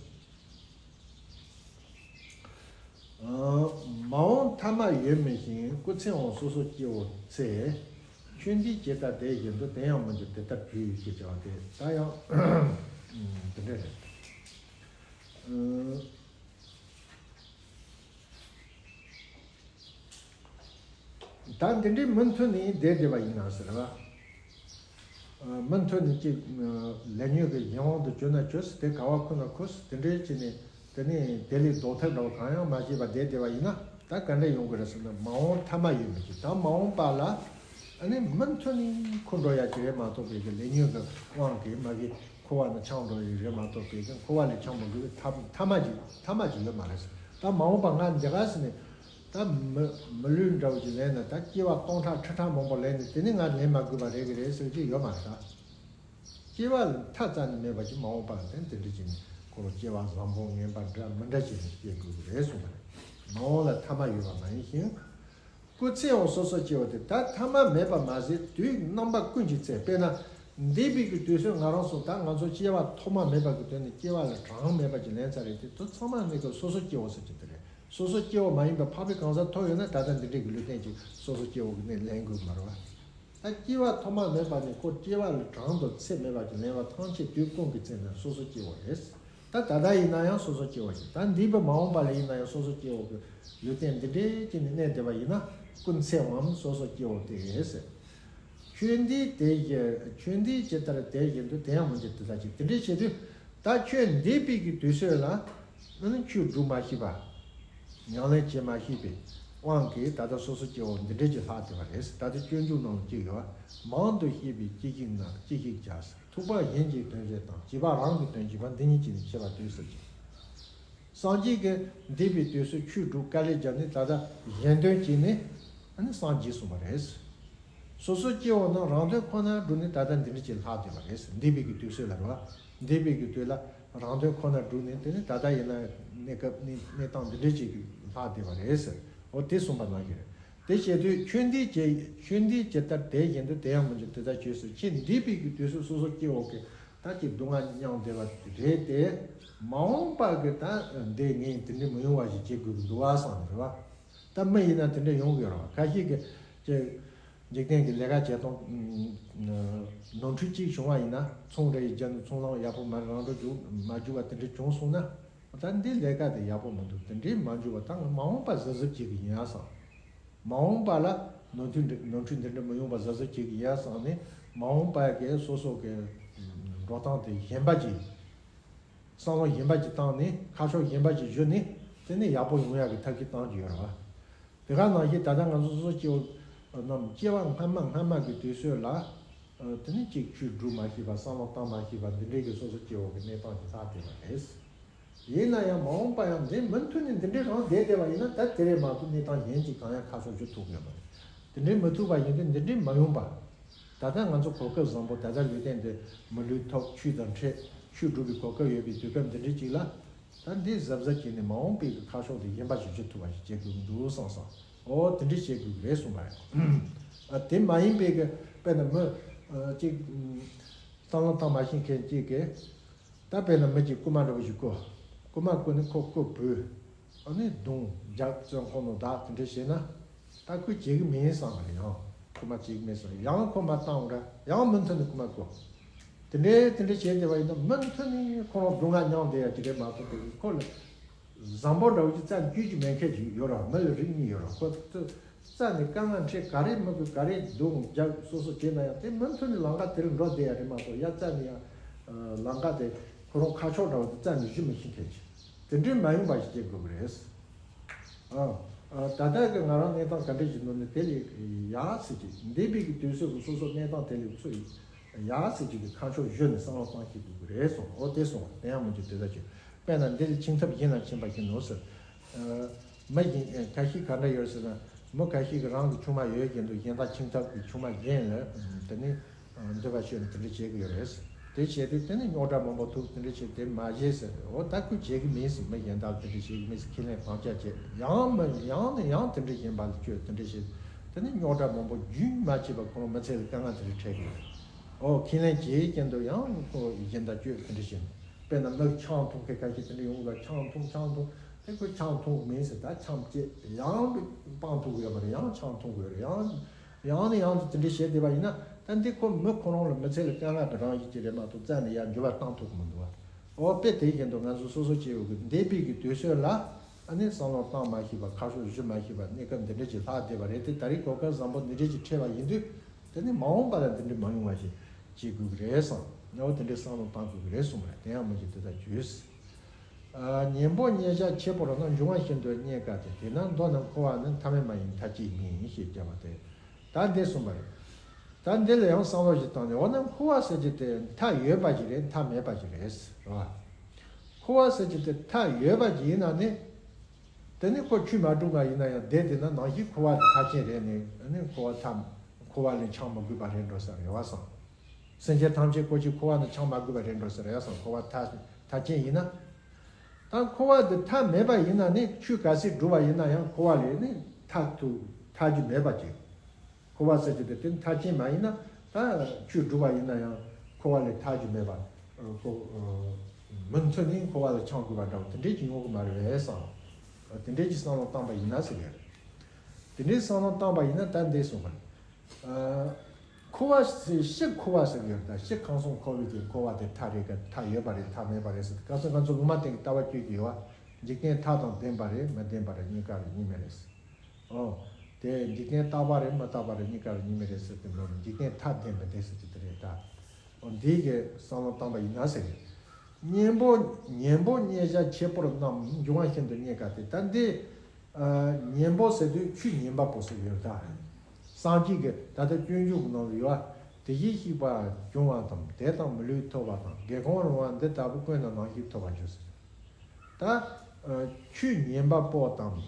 མ་འོངས་ཐ་མ་ཡོད་མི་ཤེས། སྐུ་ཚེ་འོང་སོ་སོ་སྐྱེ་བོ་ཚེ། ཆོས་འདིའི་ཇི་ལྟར་དེ་བཞིན་དུ། དེ་ཡང་མི་འགྱུར་དེ་ལྟར་དུས་ཡོད་ཅེས་བྱ་བ་དེ་ད་ཡང་དེ་འདྲ་རེད། ད་འདི་འདྲའི་མུ་མཐུད་ནས་བསྡད་བསྡད་པ་ཡིན་ན་ཟེར་བ། མུ་མཐུད་ནས་ཅིག་ལས་ཉོན་གྱི་གཞན་དབང་དུ་གྱུར་ན་གྱུར་ཟེར། དེ་ག་བ་ཁུར་ན་ཁུར་ཟེར། དེ་འདྲའི་ཅིག་ནས་དེ་ནས་དེ་ལས་ལྡོག་ཐབས་འདྲ་བ་གང་ཡང་མ་བྱས་པར་བསྡད་བསྡད་པ་ཡིན་ན་ད་ག་འདྲ་ཡོང་གི་རེད་ཟེར་ན། མ་འོངས་ཐ་མ་ཡོད་མི་ཤེས། ད་མ་འོངས་པ་ལ་ཨ་ནི་མུ་མཐུད་ནས་འཁོར་འགྲོ་ཡ་ཅིག་རེད་མ་གཏོགས་པའི་གི་ལས་ཉོན་གྱི་དབང་གིས་མ་གི་འཁོར་བ་ནས་འཁྱམས་འགྲོ་ཡི་རེད་མ་གཏོགས་པའི་གི་འཁོར་བ་ལས་འཁྱམས་མི་དགོས་པའི་ཐ་ཐ་མ་ཅིག་ཐ་མ་ཅིག་ཡོད་མ་རེད་ཟེར། ད་མ་འོངས་པ་ང་འདི་ག་ཟེར་ནས། ད་མི་མི་ལུས་འདྲ་བོ་ཅིག་ལེན་ན་ད་སྐྱེ་བ་སྟོང་ཕྲག་ཁྲི་ཕྲག་མང་པོ་ལེན་ནས་དེ་ནི་ང་ལེན་མ་དགོས་པ་རེད་གི་རེད་ཟེར་གྱི་ཡོད་མ་རེད་ད། སྐྱེ་བ་ལ་མཐའ་རྩ་ནས་མེད་པ་ཅིག་མ་འོངས་པ་ལ་དེ་འདི་འདྲ་ཅིག་ནས་ཁོ་རང་སྐྱེ་བ་བཟང་པོ་ངན་པ་འདྲ་མི་འདྲ་ཅིག་ནས་སྐྱེ་དགོས་གི་རེད་གསུངས་པ་རེད། མ་འོངས་ལ་ཐ་མ་ཡོད་པ་མ་ཡིན་ཞིང་། སྐུ་ཚེ་འོང་སོ་སོ་སྐྱེ་བོ་དེ་ད་ཐ་མ་མེད་པ་མ་ཟད་དུས་རྣམ་པ་ཀུན་གྱི་ཚེ། དཔེར་ན་འདས་པའི་གི་དུས་ཚོད་ང་རང་ཚོ་ད་ང་ཚོ་སྐྱེ་བ་ཐོག་མ་མེད་པ་གི་དོན་ནས་སྐྱེ་བ་ལ་གྲངས་མེད་པ་ཅིག་ལེན་ཚར་རེད་དེ། དུས་ཚང་མ་ནི་གི་སོ་སོ་སྐྱེ་བོ་ཟེར་གྱི་དེ་རེད། སོ་སོ་སྐྱེ་བོ་མ་ཡིན་པའི་འཕགས་པའི་གང་ཟག་ཐོབ་ཡོད་ན་ད་ལྟ་འདི་འདྲའི་གི་ལུས་རྟེན་ཅིག་སོ་སོ་སྐྱེ་བོ་གི་ནས་ལེན་དགོས་མ་རེད་བ། ད་སྐྱེ་བ་ཐོག་མ་མེད་པ་ནས་ཁོ་སྐྱེ་བ་ལ་གྲངས་དང་ཚད་མེད་པ་ཅིག་ལེན་པ་ཐམས་ཅད་དུས་ཀུན་གྱི་ཚེ་ན་སོ་སོ་སྐྱེ་བོ་རེད། ད་ད་ལྟ་ཡིན་ན་ཡང་སོ་སོ་སྐྱེ་བོ་ཞིག་ད་འདས་པ་མ་འོངས་པ་ལ་ཡིན་ན་ཡང་སོ་སོ་སྐྱེ་བོ་གི་ལུས་རྟེན་འདི་འདྲའི་ཅིག་ནས་གནས་བསྡད་པ་ཡིན་ན་ཀུན་ཚེ་འོང་སོ་སོ་སྐྱེ་བོ་དེ་རེད་ཟེར། ཆོས་འདི་དེ་བཞིན་ཆོས་འདི་ཇི་ལྟར་དེ་བཞིན་དུ། དེ་ཡང་མི་འགྱུར་དེ་ལྟར་གྱུར། དེ་འདྲའི་བྱེད་དུས་ད་ཆོས་འདས་པའི་གི་དུས་ཚོད་ལ་ཨ་ནི་ཆོས་སྒྲུབ་མ་ཤེས་པ། ཉམས་ལེན་བྱེད་མ་ཤེས་པའི་དབང་གིས་ད་ལྟ་སོ་སོ་སྐྱེ་བོ་འདི་འདྲའི་ཅིག་ལྷག་བསྡད་པ་རེད། ད་ལྟ་སྤྱོད་འཇུག་ནང་ལ་ཅིག་ཡོད་པ། མང་དུ་བཤད་པའི་སྐྱེ་ཤི་ན་སྐྱེ་ཤི་བྱ་ཟེར། ཐུབ་པ་གཞན་གྱི་དོན་བྱེད་དང་། བྱིས་པ་རང་གི་དོན་བྱེད་པ། འདི་གཉིས་ཀྱིས་ནི་ཕྱེ་བ་བཏུལ་ཟེར་གྱི། སངས་རྒྱས་ཀྱིས་འདས་པའི་དུས་སུ་ཆོས་སྒྲུབ་དཀའ་ལས་བརྒྱབ་ནས་ད་ལྟ་གཞན་དོན་བྱས་ནས་ཨ་ནི་སངས་རྒྱས་གསུངས་པ་རེད། སོ་སོ་སྐྱེ་བོ་རྣམས་རང་དོན་ཁོ་ན་བསྒྲུབས་ནས་ད་ལྟ་འདི་འདྲ་ཅིག་ལྷག་བསྡད་པ་རེད། འདས་པའི་གི་དུས་ཚོད་ལ་རེད་བ། འདས་པའི་གི་དུས་ལ་རང་དོན་ཁོ་ན་བསྒྲུབས་ནས་དེ་ནི་ད་ལྟ་ཡིན་ན་གནས་སྐབས་གནས་གནས་སྟངས་འདི་འདྲ་ཅིག་ལྷག་བསྡད་པ་རེད་ཟེར། འོ་དེ་གསུངས་པ་ནང་བཞིན་རེད། དེ་བྱེད་དུས་ཆོས་འདི་ཇི་ཆོས་འདི་ཇི་ལྟར་དེ་བཞིན་དུ། དེ་ཡང་མི་འགྱུར་དེ་ལྟར་གྱུར་ཟེར། ཁྱེད་འདས་པའི་གི་དུས་སུ་སོ་སོ་སྐྱེ་བོ་གི་ད་ཅིག་སྡུག་བསྔལ་མྱངས་བསྡད་པ་རེད་དེ། མ་འོངས་པ་གི་ད་འདི་ངས་དེ་འདྲ་མི་ཡོང་བ་ཞིག་བྱེད་དགོས་ཀྱི་འདུག་བ་བསམ་རེད་བ། ད་མི་ཡིན་ན་དེ་འདྲ་ཡོང་གི་ཡོད་རེད་བ། ཁ་ཤས་ཀྱི་ཅིག་འཇིག་རྟེན་གྱི་ལས་ཀ་བྱེད་སྟངས་ནོར་འཁྲུལ་གཅིག་བྱུང་བ་ཡིན་ན་ཚོང་རེ་ཡི་རྒྱབ་ནས་ཚོང་ལམ་ཡག་པོ་མ་རེད་རང་འགྲོ་རྒྱུག་མ་རྒྱུག་པ་དེ་འདྲ་བྱུང་སོང་ན། ད་འདི་ལས་ཀ་དེ་ཡག་པོ་མི་འདུག་དེ་འདྲའི་མ་འཇུག་པ་ད་ང་མ་འོངས་པ་གཟབ་གཟབ་བྱེད་ཀྱི་ཡིན་ཡ་བསམ། མ་འོངས་པ་ལ་ནོར་འཁྲུལ་འདི་ནོར་འཁྲུལ་འདི་འདྲ་མི་ཡོང་པ་གཟབ་གཟབ་བྱེད་ཀྱི་ཡིན་ཡ་བསམ་ནས་མ་འོངས་པ་གི་སོ་སོ་གི་འགྲོ་སྟངས་དེ་གཞན་པ་ཅིག་བསམ་བློ་གཞན་པ་ཅིག་བཏང་ནས་ཁ་ཕྱོགས་གཞན་པ་ཅིག་གཞོལ་ནས་དེ་ནས་ཡག་པོ་ཡོང་ཡག་གི་ཐབས་ཤེས་བཏང་གི་ཡོད་རེད་བ། དེ་ག་ནང་བཞིན་ད་ལྟ་ང་ཚོ་སོ་སོ་སྐྱེ་བོ་རྣམས་སྐྱེ་བ་སྔ་མ་སྔ་མ་གི་དུས་ཚོད་ལ་དེ་ནས་ཅིག་ཆོས་སྒྲུབ་མ་ཤེས་པ་བསམ་བློ་བཏང་མ་ཤེས་པ་འདི་འདྲའི་གི་སོ་སོ་སྐྱེ་བོ་གི་གནས་སྟངས་ཀྱི་ལྷག་བསྡད་པ་རེད། ཡིན་ན་ཡང་མ་འོངས་པ་ཡང་འདི་མུ་མཐུད་ནས་འདི་འདྲའི་རང་བསྡད་བསྡད་པ་ཡིན་ན་ད་དེ་རེད་མ་གཏོགས་གནས་སྟངས་གཞན་གཅིག་གང་ཡང་ཁ་ཕྱོགས་བསྒྱུར་ཐུབ་ཀྱི་ཡོད་མ་རེད། དེ་འདྲའི་མི་ཐུབ་པ་ཡིན་དུས་འདི་འདྲའི་མ་ཡོང་པ། ད་ལྟ་ང་ཚོ་གོ་སྐབས་བཟང་པོ་ད་ལྟ་ལུས་རྟེན་འདི་མི་ལུས་ཐོབ་ཆོས་དང་འཕྲད་ཆོས་སྒྲུབ་པའི་གོ་སྐབས་ཡོད་པའི་དུས་སྐབས་འདི་འདྲའི་གཅིག་ལ། ད་འདི་གཟབ་གཟབ་བྱས་ནས་མ་འོངས་པའི་གི་ཁ་ཕྱོགས་དེ་གཞན་པ་ཞིག་བསྒྱུར་ཐུབ་པ་ཞིག་བྱེད་དགོས་ཀྱི་འདུག་བསམ་སོང་། ཨོ་དེ་འདྲ་བྱེད་དགོས་ཀྱི་རེད་གསུངས་པ་རེད། ཨ་དེ་མ་ཡིན་པའི་གི་དཔེར་ན་མི་ཨ་གཅིག་བསམ་བློ་བཏང་མ་ཤེས་མཁན་གཅིག་གིས། ད་དཔེར་ན་མི་གཅིག་རྐུ་མ་འདྲ་བོ་ཞིག་རྐུ། རྐུ་མ་རྐུ་ནས་ཁོ་རྐུ་བུད། ཨ་ནི་རྡུང་རྒྱག་བཙོན་ཁང་ནང་བདག་དེ་འདྲ་བྱས་ན། ད་ཁོས་བྱེད་གི་མིན་བསམ་པ་རེད་ཡང་། ཁོ་མ་བྱེད་ཀྱི་མེད་ཟེར། ཡང་ཁོ་མ་བཏང་ར། ཡང་མུ་མཐུད་ནས་ཁོ་མ་བསྐོར། དེ་འདྲའི་དེ་འདྲའི་བྱས་བསྡད་པ་ཡིན་ན། མུ་མཐུད་ནས་ཁོ་རང་སྡུག་བསྔལ་མྱངས་བསྡད་ཡ་ཅིག་རེད་མ་གཏོགས། དེ་ཁོ་ལ་བཟང་པོ་འདྲ་བོ་ཅིག་རྩ་ནས་སྐྱོན་གྱི་མེད་མཁན་ཅིག་ཡོད་ར། མི་ལ་རིགས་གཉིས་ཡོད་ར། ཁོ་ཚོ་རྩ་ནས་དཀའ་ངལ་འཕྲད། ག་རེ་མི་དགོས། ག་རེ་རྡུང་རྒྱག་སོ་སོ་བྱས་ན་ཡང་། དེ་མུ་མཐུད་ནས་ལམ་ཁ་དེར་འགྲོ་བསྡད་ཡ་རེད་མ་གཏོགས། ཡ་རྩ་ནས་ཡང་ལམ་ཁ་དེ་ཁོ་རང་ཁ་ཕྱོགས་འདྲ་བོ་དེ་རྩ་ནས་གཞི་མི་ཤེས་མཁན་ཅིག་དེ་འདྲའི་མ་ཡིན་པ་ཞིག་བྱེད་དགོས་ཀྱི་རེད། ཨ། ཨ། ད་ལྟ་གི་ང་རང་གནས་སྟངས་ག་འདྲ་ཞིག་འདུག་ནི། དེ་ལས་ཡག་ཟེར་གྱི། འདས་པའི་གི་དུས་ཚོད་ཀྱི་སོ་སོ་གནས་སྟངས་དེ་ལས་ཚུར་ཡག་ཟེར་གྱི་གི་ཁ་ཕྱོགས་གཞི་ནས་བསམ་བློ་བཏང་ཤེས་དགོས་ཀྱི་རེད་གསུངས། འོ་དེ་གསུངས། དེ་ཡང་མི་འགྱུར་དེ་ལྟར་བྱོས། དཔེར་ན་འདི་ལ་འཆིང་ཐབས་གཞན་ལ་འཆིང་བ་བཞིན་ནོ་ཟེར། ཨ། མི་གཞན་ཁ་ཤས་ག་འདྲ་ཡོད་ཟེར་ན། མི་ཁ་ཤས་ཀྱིས་རང་གི་ཆུང་མ་ཡོད་བཞིན་དུ་གཞན་དག་འཆིང་ཐབས་ཀྱི་ཆུང་མ་གཞན་ལ་དེ་ནི་འདོད་པ་ཤོར་ནས་དེ་འདྲ་བྱེད་ཀྱི་ཡོད་རེད། དེ་བྱས་དུས་དེ་ནི་རྙོག་དྲ་མང་པོ་ཐུག། དེ་འདྲ་བྱས་དེ་མ་བྱེད་ཟེར། འོ་ད་ཁོས་བྱེད་ཀྱི་མིན་ཟེར། མི་གཞན་དག་དེ་འདྲ་བྱེད་ཀྱི་མིན་ཟེར། ཁས་ལེན་དམ་བཅའ་བྱས། ཡང་མི་ཡང་ནས་ཡང་དེ་འདྲ་གཞན་པ་ལ་སྤྱོད། དེ་འདྲ་བྱས་དེ་ནི་རྙོག་དྲ་མང་པོ་རྒྱུན་མ་ཆད་པ་ཁོ་རང་མི་ཚེ་ལ་དཀའ་ངལ་དེ་འདྲ་འཕྲད་ཀྱི་ཡོད་རེད། འོ་ཁས་ལེན་བྱས་ཀྱིན་དུ་ཡང་ཁོ་གཞན་དག་སྤྱོད། དེ་འདྲ་བྱས་ནས། དཔེར་ན་མི་ཆང་འཐུང་མཁན་ཁ་ཤས་དེ་འདྲ་ཡོང་གི། ཆང་འཐུང་། ཆང་འཐུང་། དེ་ཁོས་ཆང་འཐུང་གི་མིན་ཟེར། ད་ཆང་བཅད། ཡང་སྤང་ཐུབ་ཀྱི་ཡོད་མ་རེད། ཡང་ཆང་འཐུང་གི་ཡོད་རེད། ཡང་ཡང་ནས་ཡང་དུ་དེ་འདྲ་བྱས་བསྡད་པ་ཡིན་ན། ད་འདི་ཁོ་མི་ཁོ་རང་ལ་མི་ཚེ་ལ་དཀའ་ངལ་གྱི་རང་བཞིན་ཅིག་རེད་མ་གཏོགས། རྩ་ནས་ཡར་འགྱུར་བ་བཏང་ཐུབ་ཀྱི་མི་འདུག་བ། འོ་དཔེ་དེ་བཞིན་དུ་ང་ཚོ་སོ་སོ་སྐྱེ་བོ་གི་འདས་པའི་གི་དུས་ཚོད་ལ་ཨ་ནི་བསམ་བློ་བཏང་མ་ཤེས་པ། ཁ་ཕྱོགས་གཞི་མ་ཤེས་པ། གནས་སྐབས་འདི་འདྲ་ཅིག་ལྷག་བསྡད་པ་རེད་དེ། ད་རེས་གོ་སྐབས་བཟང་པོ་འདི་འདྲ་ཅིག་འཕྲད་པ་ཡིན་དུས། དེ་ནི་མ་འོངས་པ་ལ་འདི་འདྲ་མ་ཡོང་བ་ཞིག་བྱེད་དགོས་ཀྱི་རེད་བསམ། འོ་དེ་འདྲའི་བསམ་བློ་བཏང་དགོས་ཀྱི་རེད་གསུངས་པ་རེད། དེ་ཡང་མི་འགྱུར་དེ་ལྟར་བྱོས། ཨ། གཉེན་པོ་གཉེན་བཤགས་ཁྱད་པར་རྣམས། འབྱུང་བ་ཤིན་ཏུ་རྙེད་དཀའ་སྟེ། དེས་ན་མདོར་ན་འཁོར་བ་ནི། མཐའ་མེད་མ་ཡིན་མཐའ་གཅིག་མིན། ཞེས་བརྒྱབ་པ་སྟེ། ད་འདི་གསུངས་པ་རེད། ད་འདི་ལ་ཡང་བསམ་བློ་ཞིག་བཏང་ནས། འོ་ན་འཁོར་བ་ཟེར་གྱི་དེ་མཐའ་ཡོད་པ་ཞིག་རེད། མཐའ་མེད་པ་ཞིག་རེད། རེད་བ། འཁོར་བ་ཟེར་གྱི་དེ་མཐའ་ཡོད་པ་ཞིག་ཡིན་ན་ནི། དེ་ནི་ཁོ་ཆོས་མ་གྲུབ་པ་ཡིན་ན་ཡང་། དེ་དེ་ན་ནང་བཞིན་འཁོར་བ་དེ་མཐའ་ཅན་རེད། ནི་ནི་འཁོར་བ་མཐའ། འཁོར་བ་ལས་འཆིང་མི་དགོས་པ་རེད་འགྲོ་ས་རེད་བ་བསམ། སེམས་ཅན་ཐམས་ཅད་ཀོ་ཅི་འཁོར་བ་ནི་འཆིང་མ་དགོས་པ་རེད་འགྲོ་ས་རེད་བསམ། འཁོར་བ་མཐའ་མཐའ་ཅན་ཡིན་ན། ད་འཁོར་བ་འདི་མཐའ་མེད་པ་ཡིན་ན་ནི། ཆོས་ག་ཚད་སྒྲུབ་པ་ཡིན་ན་ཡང་འཁོར་བ་ལས་ནི་ཐར་ཐུབ། ཐར་རྒྱུ་མེད་པ་ཅིག་འཁོར་བ་ཟེར་རྒྱུ་དེ་དེ་མཐའ་ཅན་མ་ཡིན་ན། ད་ཆོས་སྒྲུབ་པ་ཡིན་ན་ཡང་འཁོར་བ་ལས་ཐར་རྒྱུ་མེད་པ། ཁོ་མུ་མཐུད་ནས་འཁོར་བ་ལ་འཆིང་དགོས་པ་འདྲ་བོ་དེ་འདྲས་ཀྱི་ཡོང་གི་མ་རེད་བསམ། དེ་འདྲས་ཀྱི་བསམ་བློ་བཏང་པ་ཡིན་ན་ཟེར་གི་རེད། དེ་འདྲའི་བསམ་བློ་བཏང་པ་ཡིན་ན་ད་འདི་གསུངས་པ་རེད། ཨ། འཁོར་བ་ཟེར། ཕྱི་འཁོར་བ་ཟེར་གྱི་ཡོད་རེད། ད་ཕྱི་ཁམས་གསུམ་འཁོར་བའི་གི་འཁོར་བ་དེ་མཐའ་རེད་ག་མཐའ་ཡོད་པ་རེད། མཐའ་མེད་པ་རེད་ཟེར། ག་ཚོད་ང་ཚོ་ལུང་མ་བསྟན་གྱི་ལྟ་བ་བཅོས་ཀྱི་ཡོད་བ། འཇིག་རྟེན་མཐའ་དང་ལྡན་པ་རེད། མི་ལྡན་པ་རེད། གཉིས་ཀ་རེད། གཉིས་མེད་རེད་ཟེར། ཨོ། དེ་འཇིག་རྟེན་རྟག་པ་རེད། མི་རྟག་པ་རེད། གཉིས་ཀ་རེད། གཉིས་མེད་རེད་ཟེར་དུས་འགྲོ་ནས། འཇིག་རྟེན་མཐའ་ལྡན་མི་ལྡན་ཟེར་གྱི་དེ་རེད་ད། ཨོ། འདི་གི་བསམ་བློ་བཏང་པ་ཡིན་ན་ཟེར་གྱི། གཉེན་པོ། གཉེན་པོ་གཉེན་བཤགས་ཁྱད་པར་རྣམས། འབྱུང་བ་ཤིན་ཏུ་རྙེད་དཀའ་སྟེ། ད་འདི། ཨ། གཉེན་པོ་ཟེར་དུས་ཆོས་ཉན་པ་པོ་ཟེར་ཡོད་ད། སངས་རྒྱས་ཀྱི་ད་ལྟ་སྤྱོད་འཇུག་གི་ནང་ལ་ཡོད་བ། དེ་བཞིན་གཤེགས་པ་བྱུང་བ་དང་། དེ་དང་མི་ལུས་ཐོབ་པ་དང་། དགེ་སློང་རུང་བ་འདི་ལྟ་བུ། ཀུན་ན་ནང་བཞིན་ཐོབ་པར་འགྱུར་ཟེར། ད། ཨ། ཆོས་ཉན་པ་པོ་དང་།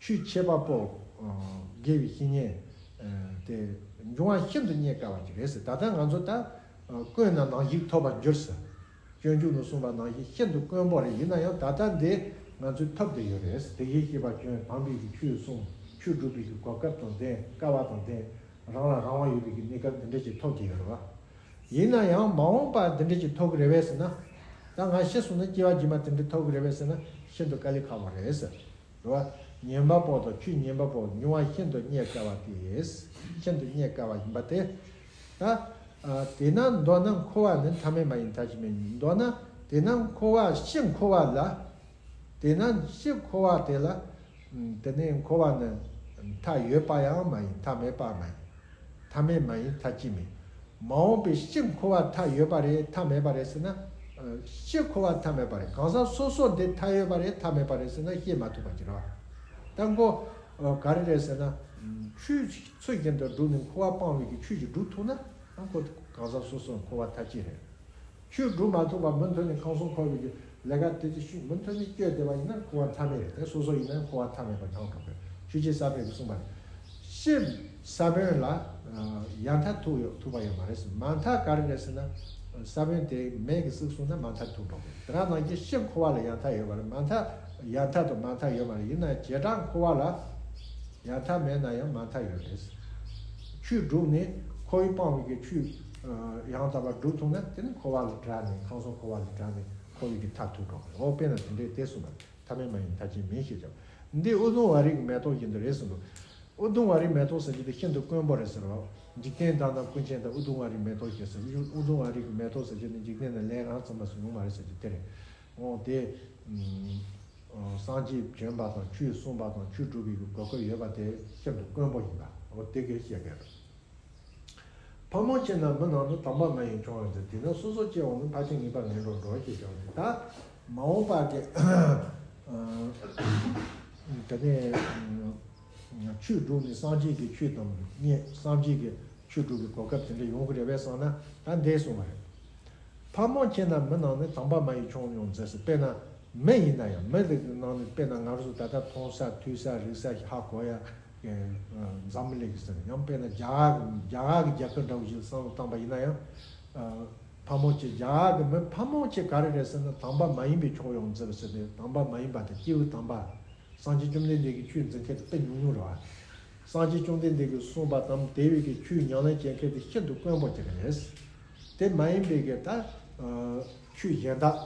ཆོས་འཆད་པ་པོ། ཨ། དགེ་བའི་བཤེས་གཉེན། ཨ། དེ་འབྱུང་བ་ཤིན་ཏུ་རྙེད་དཀའ་བ་ཅིག་རེད་ཟེར། ད་ལྟ་ང་ཚོ་ད། ཨ། ཀུན་ན་ནང་བཞིན་ཐོབ་པར་འགྱུར་ཟེར། སྤྱོད་འཇུག་ནས་གསུངས་པ་ནང་བཞིན་ཤིན་ཏུ་དཀོན་པོ་རེད། ཡིན་ན་ཡང་ད་ལྟ་འདི་ང་ཚོས་ཐོབ་བསྡད་ཡོད་རེད། དེ་བཞིན་གཤེགས་པ་བྱོན། དམ་པའི་གི་ཆོས་གསུངས། ཆོས་སྒྲུབ་པའི་གི་གོ་སྐབས་དང་ལྡན། སྐལ་བ་དང་ལྡན། རང་ལ་རང་དབང་ཡོད་པའི་གི་གནས་སྐབས་འདི་འདྲ་ཅིག་ཐོབ་བསྡད་ཡོད་རེད་བ། ཡིན་ན་ཡང་མ་འོངས་པ་འདི་འདྲ་ཅིག་ཐོབ་ཀྱི་རེད་པས་ཟེར་ན། ད་ང་ཤི་སོང་ན་སྐྱེ་བ་རྗེས་མ་དེ་འདྲ་ཐོབ་ཀྱི་རེད་པས་ཟེར་ན། ཤིན་ཏུ་དཀའ་ལས་ཁག་པོ་རེད་ཟེར། རེད་བ། ཉན་པ་པོ་དང་ཆོས་ཉན་པ་པོ་འབྱུང་བ་ཤིན་ཏུ་རྙེད་དཀའ་བ་སྟེ། ཤིན་ཏུ་རྙེད་དཀའ་བ་ཡིན་པ་སྟེ། ད། ཨ། དེས་ན་མདོར་ན་འཁོར་བ་ནི། མཐའ་མེད་མ་ཡིན་མཐའ་གཅིག་མིན། མདོར་ན་དེས་ན་འཁོར་བ། ཕྱི་འཁོར་བ་ལ། དེས་ན་ཕྱི་འཁོར་བ་དེ་ལ། ཨ། དེ་ནས་འཁོར་བ་ནི་མཐའ་ཡོད་པ་ཡང་མ་ཡིན། མཐའ་མེད་པ་མ་ཡིན། མཐའ་མེད་མ་ཡིན་མཐའ་གཅིག་མིན། མ་འོངས་པའི་ཕྱི་འཁོར་བ་མཐའ་ཡོད་པ་རེད། མཐའ་མེད་པ་རེད་ཟེར་ན། ཨ། ཕྱི་འཁོར་བ་མཐའ་མེད་པ་རེད། གང་ཟག་སོ་སོ་འདི་མཐའ་ཡོད་པ་རེད། མཐའ་མེད་པ་རེད་ཟེར་ན་བཤད་མ་ཐུབ་པ་ཅིག་རེད་བ། ད་ཁོ། ཨ། ག་རེ་རེད་ཟེར་ན། ཨ། ཆོས་ཚུལ་བཞིན་དུ་བསྒྲུབས་ནས་འཁོར་བ་སྤང་བའི་གི་ཆོས་ཅིག་སྒྲུབ་ཐུབ་ན། ཨ། ཁོ་གང་ཟག་སོ་སོ་འཁོར་བ་མཐའ་གཅིག་རེད། ཆོས་སྒྲུབ་མ་ཐུབ་པ་མུ་མཐུད་ནས་ཁམས་གསུམ་འཁོར་བའི་གི་ལས་ཀ་དེ་དེ་ཤུགས་མུ་མཐུད་ནས་བསྐྱོད་བསྡད་པ་ཡིན་ན་འཁོར་བ་མཐའ་མེད་རེད། དེ་སོ་སོ་ཡིན་ན་འཁོར་བ་མཐའ་མེད་པ་ཆགས་འགྲོ་གི། ཆོས་རྗེ་ས་པཎ་གྱིས་གསུངས་པ་རེད། ཕྱི་ས་བོན་ལ། ཨ། ཡར་མཐའ་ཐུག་ཡོད། ཐུག་པ་ཡོད་མ་རེད་ཟེར། མར་མཐའ་ག་རེ་རེད་ཟེར་ན། ས་བོན་དེ་མེ་གིས་བསྲེགས་སོང་ན་མར་མཐའ་ཐུག་འགྲོ་གི། དེ་རང་ནང་བཞིན་ཕྱི་འཁོར་བ་ལ་ཡར་མཐའ་ཡོད་པ་རེད། མར་མཐའ། ཡར་མཐའ་དང་མར་མཐའ་ཡོད་མ་རེད། ཡིན་ན་བྱེ་བྲག་འཁོར་བ་ལ་ཡར་མཐའ་མེད་ན་ཡང་མར་མཐའ་ཡོད་རེད། ཆོས་སྒྲུབ་ནས་འཁོར་བའི་སྤང་བའི་གི་ཆོས། ཨ། ཡང་དག་པར་སྒྲུབ་ཐུབ་ན་དེ་ནི་འཁོར་བ་ལས་བྲལ་ནས། ཁམས་གསུམ་འཁོར་བ་ལས་བྲལ་ནས་འཁོར་བའི་གི་མཐར་ཐུག་འགྲོ་གི་རེད། འོ། དཔེར་ན་དེ་འདྲའི་དེ་གསུངས་པ། མཐའ་མེད་མ་ཡིན་མཐའ་གཅིག་མིན་ཞེས་བྱ་བ། འདི་དབུ་ཟླུམ་བ་རིགས་ཀྱི་མེ་ཏོག་བཞིན་དུ་རེད་གསུངས་འདུག། ཨུ་དུམ་ཝ་རའི་མེ་ཏོག་ཟེར་རྒྱུ་དེ་ཤིན་ཏུ་དཀོན་པོ་རེད་ཟེར་བ། འཇིག་རྟེན་དག་ན་ཀུན་མཁྱེན་དང་ཨུ་དུམ་ཝ་རའི་མེ་ཏོག་ཞེས་ཟེར། ཨུ་དུམ་ཝ་རའི་གི་མེ་ཏོག་ཟེར་རྒྱུ་ནི་འཇིག་རྟེན་ན་ལན་རང་ཙམ་མ་ཟིན་ཡོང་མ་རེད་ཟེར་རྒྱུ་དེ་རེད། འོ་དེ། སངས་རྒྱས་བྱོན་པ་དང་ཆོས་གསུངས་པ་དང་ཆོས་སྒྲུབ་པའི་གོ་སྐབས་ཡོད་པ་དེ་ཤིན་ཏུ་དཀོན་པོ་ཡིན་པ། འོ་དེ་གའི་བཤད་གི་རེད། ཕག་མོ་ཆེ་ན་མི་རྣམས་ནི་དམ་པ་མ་ཡིན་ཆུང་བར་འཛིན། དེས་ན་སོ་སོ་སྐྱེ་བོ་ནི་ཕལ་ཆེར་ངེས་པར་ངན་འགྲོར་འགྲོ་ཞེས་བྱ་བ་ནི། ད་མ་འོངས་པ་གི་དེ་ནས་ཆོས་སྒྲུབ་ནས་སངས་རྒྱས་ཀྱི་ཆོས་དང་སངས་རྒྱས་ཀྱི་ཆོས་སྒྲུབ་པའི་གོ་སྐབས་དེ་འདྲ་ཡོང་གི་རེད་པས་བསམ་ན། ད་འདས་སོང་བ་རེད། ཕག་མོ་ཆེ་ན་མི་རྣམས་ནི་དམ་པ་མ་ཡིན་ཆུང་ཡང་འཛིན་ཟེར། དཔེར་ན་མི་ཡིན་ན་ཡང་། མི་དེ་ནང་ནས་དཔེར་ན་ང་རང་ཚོ་ད་ལྟ་མཐོང་ས་ཐོས་ས་རིག་ས་ཧ་གོ་ཡ་འཛམ་གླིང་གི་ཟེར་ཡང་། དཔེར་ན་རྒྱ་གར་གྱི་རྒྱ་གར་གྱི་རྒྱལ་ཁབ་འདྲ་བོ་ཞིག་བསམ་བློ་བཏང་པ་ཡིན་ན་ཡང་། ཕག་མོ་ཆེ། རྒྱ་གར་གྱི་མི་ཕག་མོ་ཆེ་ག་རེ་རེད་ཟེར་ན། དམ་པ་མ་ཡིན་པའི་ཕྱོགས་ཡང་འཛིན་ཟེར་ཏེ། དམ་པ་མ་ཡིན་པ་དེ་སྐྱེས་བུ་དམ་པ། སངས་རྒྱས་བཅོམ་ལྡན་འདས་ཀྱི་ཆོས་འཛིན་མཁན་དེ་དཔེ་ཉུང་ཉུང་རེད་བ། སངས་རྒྱས་བཅོམ་ལྡན་འདས་ཀྱིས་གསུངས་པ་དང་དེ་བས་ཀྱི་ཆོས་ཉམས་ལེན་བྱེད་མཁན་དེ་ཤིན་ཏུ་དཀོན་པོ་ཅིག་རེད། དེ་མ་ཡིན་པའི་གི་ད་ཆོས་གཞན་དག།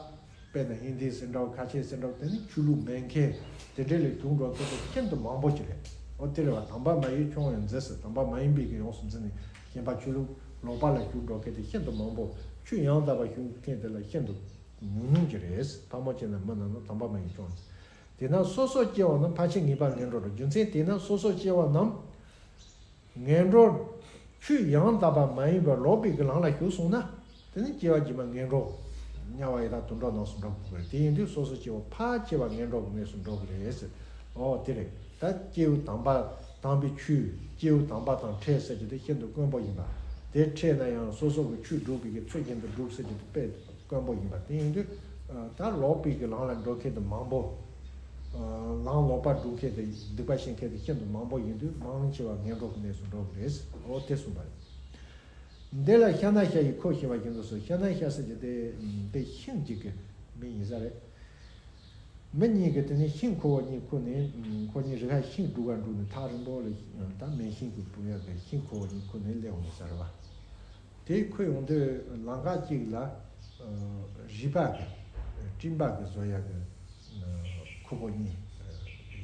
དཔེར་ན་ཧིན་དི་ཟེར་འདྲ་བོ་ཁ་ཆེ་ཟེར་འདྲ་བོ། དེ་ནི་ཆོས་ལུགས་མེད་མཁན་དེ་འདྲ་ལས་བྱུང་འགྲོ་མཁན་དེ་ཤིན་ཏུ་མང་པོ་ཅིག་རེད། འོ་དེ་རེད་བ། དམ་པ་མ་ཡིན་ཆུང་ཡང་འཛིན་ཟེར། དམ་པ་མ་ཡིན་པའི་གི་ཡོངས་སུ་འཛིན་ནས་གཞན་པ་ཆོས་ལུགས་ལོག་པ་ལ་ཞུགས་འགྲོ་མཁན་དེ་ཤིན་ཏུ་མང་པོ། ཆོས་ཡང་དག་པ་ཞུགས་མཁན་དེ་ལ་ཤིན་ཏུ་ཉུང་ཉུང་ཅིག་རེད། ཕག་མོ་ཆེ་ན་མི་རྣམས་ནི་དམ་པ་མ་ཡིན་ཆུང་ཡང་འཛིན། དེས་ན་སོ་སོ་སྐྱེ་བོ་རྣམས་ཕལ་ཆེར་ངེས་པར་ངན་འགྲོར་འགྲོ། རྒྱུ་མཚན་དེས་ན་སོ་སོ་སྐྱེ་བོ་རྣམས་ངན་འགྲོར། ཆོས་ཡང་དག་པ་མ་ཡིན་པར་ལོག་པའི་གི་ལམ་ལ་ཞུགས་སོང་ན། དེ་ནི་སྐྱེ་བ་རྗེས་མ་ངན་འགྲོ། དམྱལ་བ་ཡི་དྭགས་དུད་འགྲོ་རྣམས་སུ་འགྲོ་དགོས་པ་རེད། དེ་ཡིན་དུས་སོ་སོ་སྐྱེ་བོ་ཕལ་ཆེ་བ་ངན་འགྲོ་གི་གནས་སུ་འགྲོ་གི་རེད་ཟེར། འོ་དེ་རེད། ད་སྐྱེས་བུ་དམ་པ་དམ་པའི་ཆོས། སྐྱེས་བུ་དམ་པ་དང་འཕྲད་ཟེར་རྒྱུ་དེ་ཤིན་ཏུ་དཀོན་པོ་ཡིན་པ། དེ་འཕྲད་ན་ཡང་སོ་སོ་གི་ཆོས་སྒྲུབ་པའི་གི་ཚུལ་བཞིན་དུ་སྒྲུབ་ཟེར་རྒྱུ་དེ་དཔེ་དཀོན་པོ་ཡིན་པ། དེ་ཡིན་དུས་ད་ལོག་པའི་གི་ལམ་ལ་འགྲོ་མཁན་དེ་མང་པོ། ལམ་ལོག་པ་སྒྲུབ་མཁན་དེ། སྡིག་པ་བྱེད་མཁན་དེ་ཤིན་ཏུ་མང་པོ་ཡིན་དུས་མང་ཆེ་བ་ངན་འགྲོ་གི་གནས་སུ་འགྲོ་གི་རེད། འོ་དེ་གསུངས་པ་རེད། འདི་ལ་ཤ་ན་ཤ་ཡིས་ཁོ་ཞེས་པ་བཞིན་དུ་ཟེར། ཤ་ན་ཤ་ཟེར་རྒྱུ་དེ་དེ་ཤིང་གཅིག་གི་མིང་ཡིན་ས་རེད། མི་གཉིས་ཀྱིས་དེ་ནས་ཤིང་ཁུར་བ་གཉིས་ཁུར་ནས། ཁོ་གཉིས་རི་ཁར་ཤིང་སྒྲུག་ག་འགྲོ་ནས་ཐག་རིང་པོ་ལ་ད་མེ་ཤིང་གི་བུ་ཡག་གི་ཤིང་ཁུར་བ་གཉིས་ཁུར་ནས་སླེབས་འོང་ས་རེད་བ། དེ་ཁུར་ཡོང་དུས་ལམ་ཁ་གཅིག་ལ་རུས་པ་གི་སྤྲིན་པ་གི་བཟོ་ཡག་གི་ཁུར་པོ་གཉིས་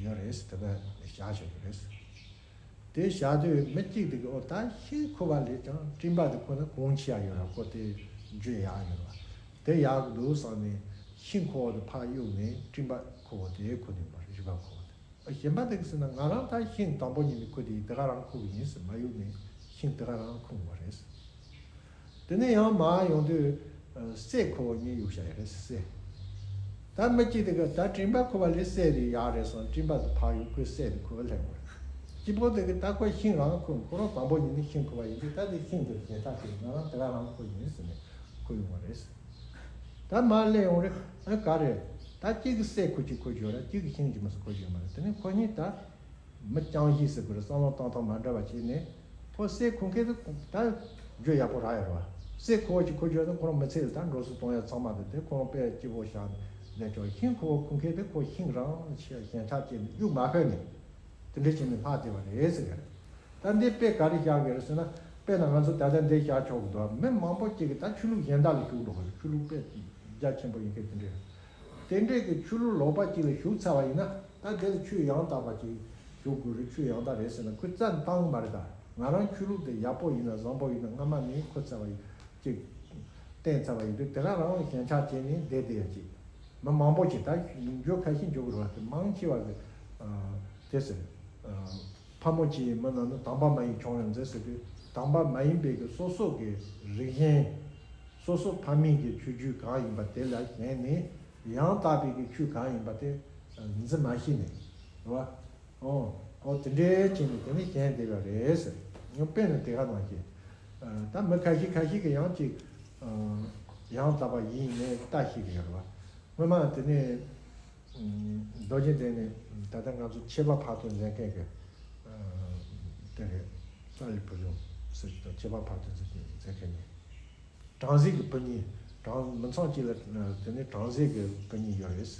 ཡོད་རེད། དེ་ན་བཞག་བཞག་གི་རེད། དེ་བཞག་དུས་མི་གཅིག་དེ་གིས་ཨོ་ད་ཤིང་ཁུར་བ་ལས་ཀྱང་སྤྲིན་པ་དེ་ཁུར་ན་གོང་ཆེ་ཡག་ཡོད་ར། ཁོ་དེ་བརྗོད་ཡག་ཡོད་ར། དེ་ཡག་གི་འདུག་བསམ་ནས་ཤིང་ཁུར་བ་དེ་ཕར་གཡུགས་ནས་སྤྲིན་པ་ཁུར་བ་དེ་ཁུར་ནས་མར་རུས་པ་ཁུར་བ་དེ། གཞན་པ་དེ་གིས་ཟེར་ན་ང་རང་ད་ཤིང་དང་པོ་ཉིད་ནས་ཁུར་དེ་ཡིན། དེ་ག་རང་ཁུར་གི་ཡིན་ཟེར་མར་གཡུགས་ནས་ཤིང་དེ་ག་རང་ཁུར་བ་རེད། དེ་ནས་ཡང་མར་ཡོང་དུས་ཨ་གསེར་ཁུར་བ་གཉིས་གཡུགས་བཞག་ཡོད་རེད། གསེར། ད་མི་གཅིག་དེ་གིས་ད་སྤྲིན་པ་ཁུར་བ་ལས་གསེར་དེ་ཡག་རེད་བསམ། སྤྲིན་པ་དེ་ཕར་གཡུགས། ཁོས་གསེར་དེ་ཁུར་བ་སླེབས་པ་རེད། གཅིག་པོ་དེ་གིས་ད་ཁོ་ཤིང་རང་ཁུར། ཁོ་རང་དང་པོ་ཉིད་ནས་ཤིང་ཁུར་བ་ཡིན་དུས་ད་དེ་ཤིང་དེ་ཞེན་ཆགས་བྱས་ང་རང་དེ་ག་རང་ཁུར་ཡིན་ཟེར་ནས་ཁུར་ཡོང་བ་རེད། ད་མར་སླེབས་ཡོང་རེད། ཨ་ག་རེ། ད་གཅིག་གིས་གསེར་ཁུར་གཅིག་ཁུར་གྱི་ཡོད་ར། གཅིག་གིས་ཤིང་གཅིག་མ་ཟད་ཁུར་གྱི་ཡོད་མ་རེད། དེ་ནས་ཁོ་གཉིས་ད་མི་རྐྱང་གཞི་ཟེར་དགོས་རེད། བསམ་བློ་བཏང་སྟངས་མ་འདྲ་བ་བྱས་ནས་ཁོ་གསེར་ཁུར་མཁན་དེ་ད་བརྗོད་ཡག་པོ་རག་ཡོད་ར་བ། གསེར་ཁུར་བ་གཅིག་ཁུར་གྱི་ཡོད་ན་ཁོ་རང་མི་ཚེ་ལ་ད་འགྲོ་སོང་གཏོང་ཡག་ཚང་མ་དེ་དེ་ཁོ་རང་དཔེ་སྐྱིད་པོ་བཞག་ནས་བསྡད་ཆོག་ཤིང་ཁུར་བ་ཁུར་མཁན་དེ་ཁོ་ཤིང་རང་ཞེན་ཆགས་བྱས་ནས་གཡུག་མ་ཕོད་ནས། དེ་འདྲ་བྱས་ནས་ལྷག་བསྡད་པ་རེད་ཟེར་གི་རེད། ད་འདི་དཔེ་ག་རེ་བཞག་གི་རེད་ཟེར་ན། དཔེར་ན་ང་ཚོ་ད་ལྟ་འདི་བཞག་ཆོག་གི་འདུག་མི་མང་པོ་ཅིག་གིས་ད་ཆོས་ལུགས་གཞན་དག་ལ་ཞུགས་འགྲོ་གི་རེད། ཆོས་ལུགས་དཔེ་རྒྱ་ཆེན་པོ་ཡིན་མཁན་དེ་འདྲས་རེད། དེ་འདྲས་ཀྱི་ཆོས་ལུགས་ལོག་པ་ཅིག་ལ་ཞུགས་ཚར་བ་ཡིན་ན། ད་དེ་ལ་ཆོས་ཡང་དག་པ་ཅིག་ཞུགས་དགོས་རེད། ཆོས་ཡང་དག་རེད་ཟེར་ན་ཁོས་རྩ་བཏང་གི་མ་རེད། ད་ང་རང་ཆོས་ལུགས་དེ་ཡག་པོ་ཡིན་ན་བཟང་པོ་ཡིན་ན་སྔ་མ་ནས་ཁུར་ཚར་བ་ཡིན། ཅིག་བསྟན་ཚར་བ་ཡིན་དུས་དེ་ག་རང་ཞེན་ཆགས་བྱས་ནས་བསྡད་བསྡད་ཡ་ཅིག་མི་མང་པོ་ཅིག་ད་འགྱོ་ཁ་ཤས་འགྱོ་གི་རེད་བ། དེ་མང་ཆེ་བ་གི་ཨ་དེ་ཟེར། ཨ་ཕག་མོ་ཆེ་ཡིས་མི་རྣམས་ནི་དམ་པ་མ་ཡིན་ཆུང་ཡང་འཛིན་ཟེར་དུས། དམ་པ་མ་ཡིན་པའི་གི་སོ་སོ་གི་རིགས་ཞེན། སོ་སོ་ཕ་མེས་ཀྱི་ཆོས་བརྒྱུད་གང་ཡིན་པ་དེ་ལ་ཞེན་ནས་ཡང་དག་པའི་གི་ཆོས་གང་ཡིན་པ་དེ་འཛིན་མ་ཤེས་ནས་རེད་བ། ཨོ། ཨོ་དེ་འདྲའི་ཅིག་ནི་དེ་ནི་གཞན་བསྡད་པ་རེད་ཟེར། ངས་དཔེ་ནི་དེ་ག་ནང་བཞིན། ད་མི་ཁ་ཤས་ཁ་ཤས་ཀྱིས་ཡང་ཅིག་ཡང་དག་པ་ཡིན་ནས་ལྟ་ཤེས་ཀྱི་ཡོད་རེད་བ། སྔོན་མ་དེ་ནས་རྡོ་རྗེ་གདན་ནས་ད་ལྟ་ང་ཚོ་ཆོས་པ་ཕ་ཐུལ་མཛད་མཁན་གྱི་དེ་རེད། ས་ལི་བུ་ལུང་ཟེར་གྱི་དང་ཆོས་པ་ཕ་ཐུལ་མཛད་མཁན་གྱི། བྲམ་ཟེ་གི་བུ་གཉིས། བྲམ་མི་ཚང་གཅིག་ལ་དེ་ནས་བྲམ་ཟེ་གི་བུ་གཉིས་ཡོད་རེད།